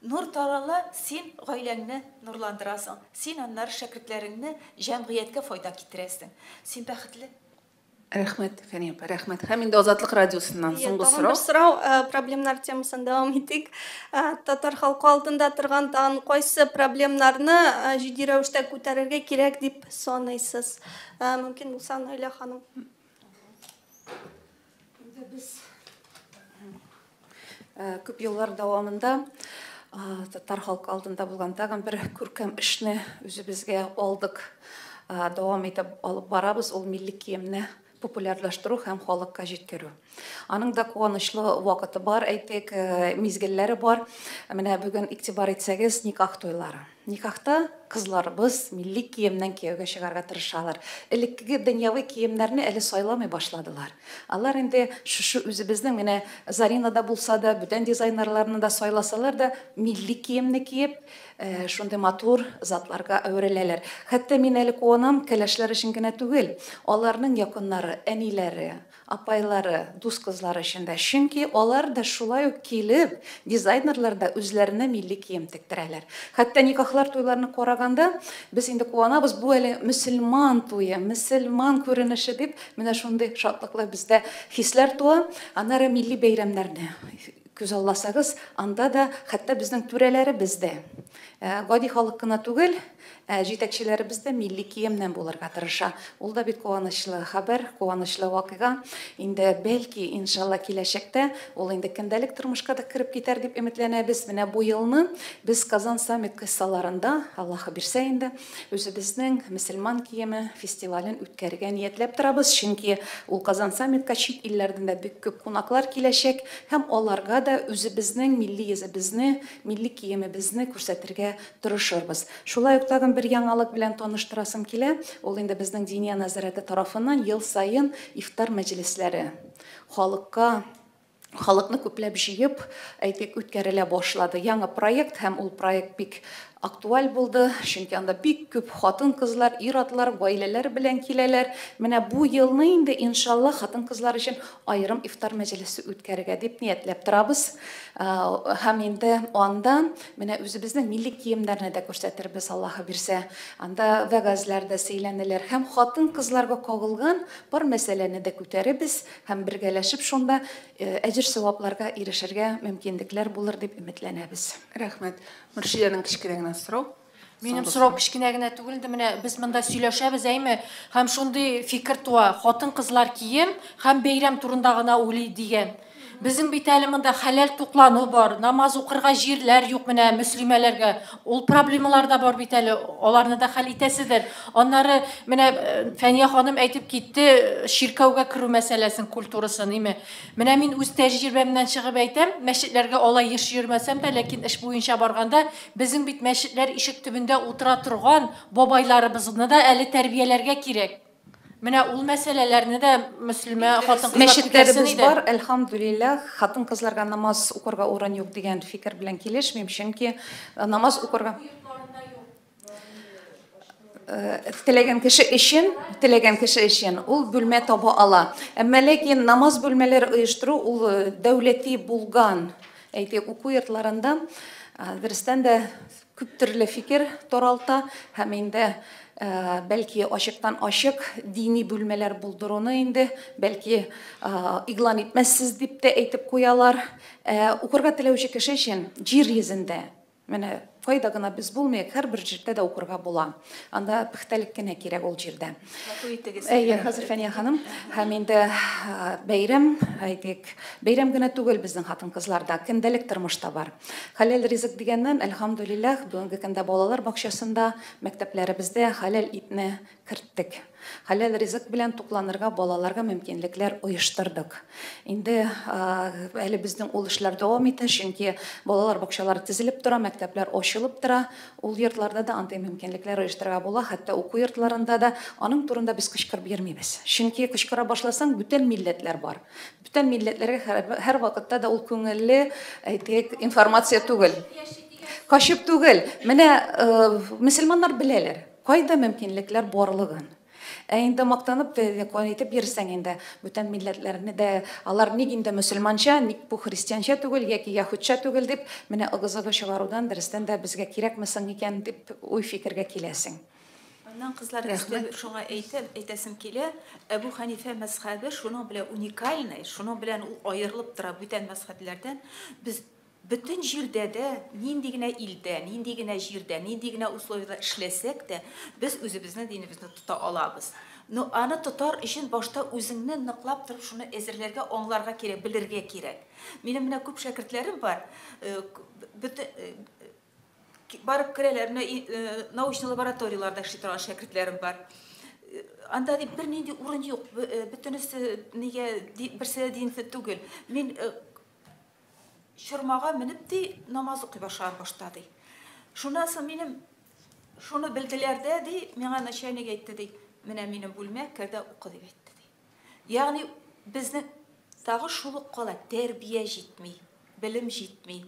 Нур тарала, син гаиләңне нурландырасың. Син аннары шәкертләреңне җәмгыятькә файда китерәсең. Син бәхетле. Рәхмәт, Фәния апа, рәхмәт. Һәм инде Азатлык радиосыннан соңгы Тагын сорау. бер сорау, проблемнар темасын дәвам итик. Татар халкы алдында торган тагын кайсы проблемнарны җитди рәвештә күтәрергә кирәк дип саныйсыз? Мөмкин булса, Наилә ханым. Инде без күп еллар дәвамында татар халкы алдында булган тагын бер күркәм эшне үзебезгә алдык, дәвам итеп алып барабыз, ул милли киемне популярлаштыру һәм халыкка җиткерү. Аның да куанычлы вакыты бар, әйтик, мизгелләре бар. Менә бүген игътибар итсәгез, никах туйлары. Никахта кызларыбыз милли киемнән кияүгә чыгарга тырышалар. Элеккеге дөньяви киемнәрне әле сайламый башладылар. Алар инде шушы үзебезнең менә Заринада булса да, бүтән дизайнерларны да сайласалар да, милли киемне киеп, шундый матур затларга әвереләләр. Хәтта мин әле куанам, кәләшләр өчен генә түгел, аларның якыннары, әниләре, апайлары, дус кызлары өчен дә. Чөнки алар да шулай ук килеп, дизайнерлар да үзләренә милли кием тектерәләр. Хәтта никахлар туйларны караганда, без инде куанабыз, бу әле мөселман туе, мөселман күренеше дип, менә шундый шатлыклы бездә хисләр туа. Аннары милли бәйрәмнәрне күз алласагыз, анда да хәтта безнең түрәләребез дә, гади халык кына түгел, җитәкчеләребез дә милли киемнән булырга тырыша. Ул да бит куанычлы хәбәр, куанычлы вакыйга. Инде бәлки, иншалла, киләчәктә ул инде көндәлек тормышка да кереп китәр дип өметләнәбез. Менә бу елны без Казан саммит кысаларында, Аллаһы бирсә инде, үзебезнең мөселман киеме фестивален үткәрергә ниятләп торабыз. Чөнки ул Казан саммитка чит илләрдән дә бик күп кунаклар киләчәк һәм аларга да үзебезнең милли йөзебезне, милли киемебезне күрсәтергә тырышырбыз. Шулай ук тагын бер яңалык белән таныштырасым килә. Ул инде безнең Диния нәзарәте тарафыннан ел саен ифтар мәҗлесләре халыкны күпләп җыеп, әйтик, үткәрелә башлады. Яңа проект, һәм ул проект бик актуаль булды, чөнки анда бик күп хатын-кызлар, ир-атлар, гаиләләр белән киләләр. Менә бу елны инде, иншалла, хатын-кызлар өчен аерым ифтар мәҗлесе үткәрергә дип ниятләп торабыз. Һәм инде анда менә үзебезнең милли киемнәрне дә күрсәтербез, Аллаһы бирсә. Анда вәгазьләр дә сөйләнелер һәм хатын-кызларга кагылган бар мәсьәләне дә күтәребез һәм бергәләшеп шунда әҗер-савапларга ирешергә мөмкинлекләр булыр дип өметләнәбез. Рәхмәт. Мөршидәнең кечкенә генә сорау. Минем Соңгы сорау сорау. кечкенә генә түгел инде, менә без монда сөйләшәбез, әйме? Һәм шундый фикер туа, хатын-кызлар кием һәм бәйрәм турында гына уйлый дигән. Безнең бит әле монда хәләл туклану бар, намаз укырга җирләр юк менә мөслимәләргә. Ул проблемалар да бар бит әле, аларны да хәл итәседер. Аннары менә Фәния ханым әйтеп китте, чиркәүгә керү мәсьәләсен, культурасын, име. Менә мин үз тәҗрибәмнән чыгып әйтәм, мәчетләргә алай еш йөрмәсәм дә, ләкин эш буенча барганда, безнең бит мәчетләр ишек төбендә утыра торган бабайларыбызны да әле тәрбияләргә кирәк. Менә ул мәсьәләләрне дә мөслимә хатын-кызлар Мәчетләребез күтәрсен иде. бар, әлхәмдүлилләһ, хатын-кызларга намаз укырга урын юк дигән фикер белән килешмим, чөнки намаз укырга теләгән кеше өчен, теләгән кеше өчен ул бүлмә таба ала. Әмма ләкин намаз бүлмәләре оештыру ул дәүләти булган, әйтик, уку йортларында, дөрестән дә күп төрле фикер таралта һәм инде бәлки ачыктан ачык дини бүлмәләр булдыруны инде бәлки игълан итмәссез дип тә әйтеп куялар. Укырга теләүче кеше өчен җир йөзендә менә Кайда гына без булмыйк, һәрбер җирдә дә укырга була. Анда пөхтәлек кенә кирәк ул җирдә. Әйе, хәзер Фәния ханым, һәм инде бәйрәм, әйтик, бәйрәм генә түгел безнең хатын-кызларда, көндәлек тормышта бар. Хәләл ризык дигәннән, әлхәмдүлилләһ, бүгенге көндә балалар бакчасында, мәктәпләребездә хәләл итне керттек. Хәләл ризык белән тукланырга балаларга мөмкинлекләр оештырдык. Инде әле безнең ул эшләр дәвам итә, чөнки балалар бакчалары төзелеп тора, мәктәпләр ачылып тора. Ул йортларда да андый мөмкинлекләр оештырырга була, хәтта уку йортларында да. Аның турында без кычкырып йөрмибез. Чөнки кычкыра башласаң, бүтән милләтләр бар. Бүтән милләтләргә һәр вакытта да ул күңелле, әйтик, информация түгел. Качып түгел. Менә мөселманнар беләләр, кайда мөмкинлекләр барлыгын. Ә инде мактанып әйтеп йөрсәң инде бүтән милләтләрне дә, алар ник инде мөселманча, ник бу христианча түгел яки яһүдчә түгел дип, менә ыгы-зыгы чыгарудан дөрестән дә безгә кирәкме соң икән дип уй-фикергә киләсең. Аннан кызлар өстәп шуңа әйтәсем килә, Әбу Ханифә мәзхәбе шуның белән уникальный, шуның белән ул аерылып тора бүтән мәзхәбләрдән. Без бөтен җирдә дә, нинди генә илдә, нинди генә җирдә, нинди генә условиядә эшләсәк тә, без үзебезнең динебезне тота алабыз. Но аны тотар өчен башта үзеңне ныклап торып шуны әзерләргә, аңларга кирәк, белергә кирәк. Минем менә күп шәкертләрем бар, барып керәләр, менә научный лабораторияләрдә эшли торган шәкертләрем бар. Анда дип бернинди урын юк, бөтенесе нигә, берсе дә динле түгел. Мин чормага менеп ди, намаз укый башлаган башта ди. Шуннан соң минем шуны белделәр дә ди, миңа начальник әйтте ди, менә минем бүлмә, кер дә укы дип әйтте ди. Ягъни безнең тагы шул ук кала, тәрбия җитми, белем җитми.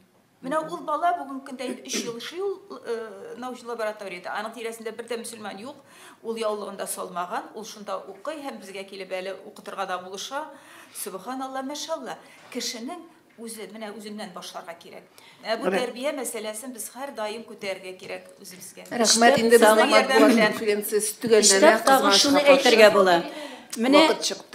Менә ул бала бүгенге көндә инде 3 ел эшли ул научный лабораториядә. Аның тирәсендә бер дә мөселман юк, ул яулыгын да салмаган, ул шунда укый һәм безгә килеп әле укытырга да булыша. Субханалла, машалла. Кешенең үзе, менә үзеннән башларга кирәк. Бу тәрбия мәсьәләсен без һәр даим күтәрергә кирәк үзебезгә. Рәхмәт, инде безнең матбугат конференциясе төгәлләнә. Тагын шуны әйтергә була. Менә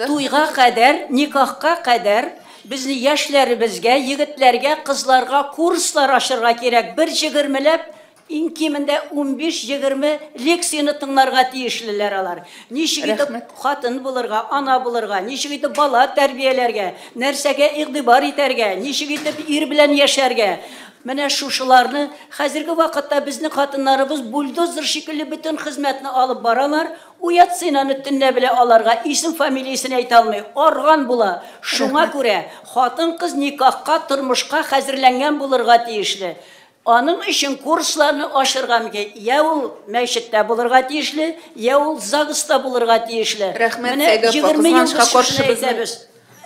туйга кадәр, никахка кадәр безне яшьләребезгә, егетләргә, кызларга курслар ачырга кирәк. Бер җегермеләп, иң кимендә 15-20 лекцияне тыңларга тиешлеләр алар. Ничек итеп хатын булырга, ана булырга, ничек итеп бала тәрбияләргә, нәрсәгә игътибар итәргә, ничек итеп ир белән яшәргә. Менә шушыларны хәзерге вакытта безнең хатыннарыбыз бульдозер шикелле бөтен хезмәтне алып баралар. Уятсын аны төнлә белә аларга, исем фамилиясен әйтә алмый, арган була. Шуңа күрә хатын-кыз никахка, тормышка хәзерләнгән булырга тиешле. Аның өчен курсларны ачырга мөмкин. Я ул мәчеттә булырга тиешле, я ул ЗАГСта булырга тиешле. Рәхмәт, Сәйдә апа, кызганычка каршы безнең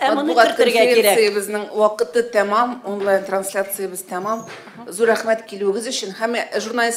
матбугат конференциябезнең вакыты тәмам, онлайн трансляциябез тәмам. Зур рәхмәт килүегез өчен һәм журналистлар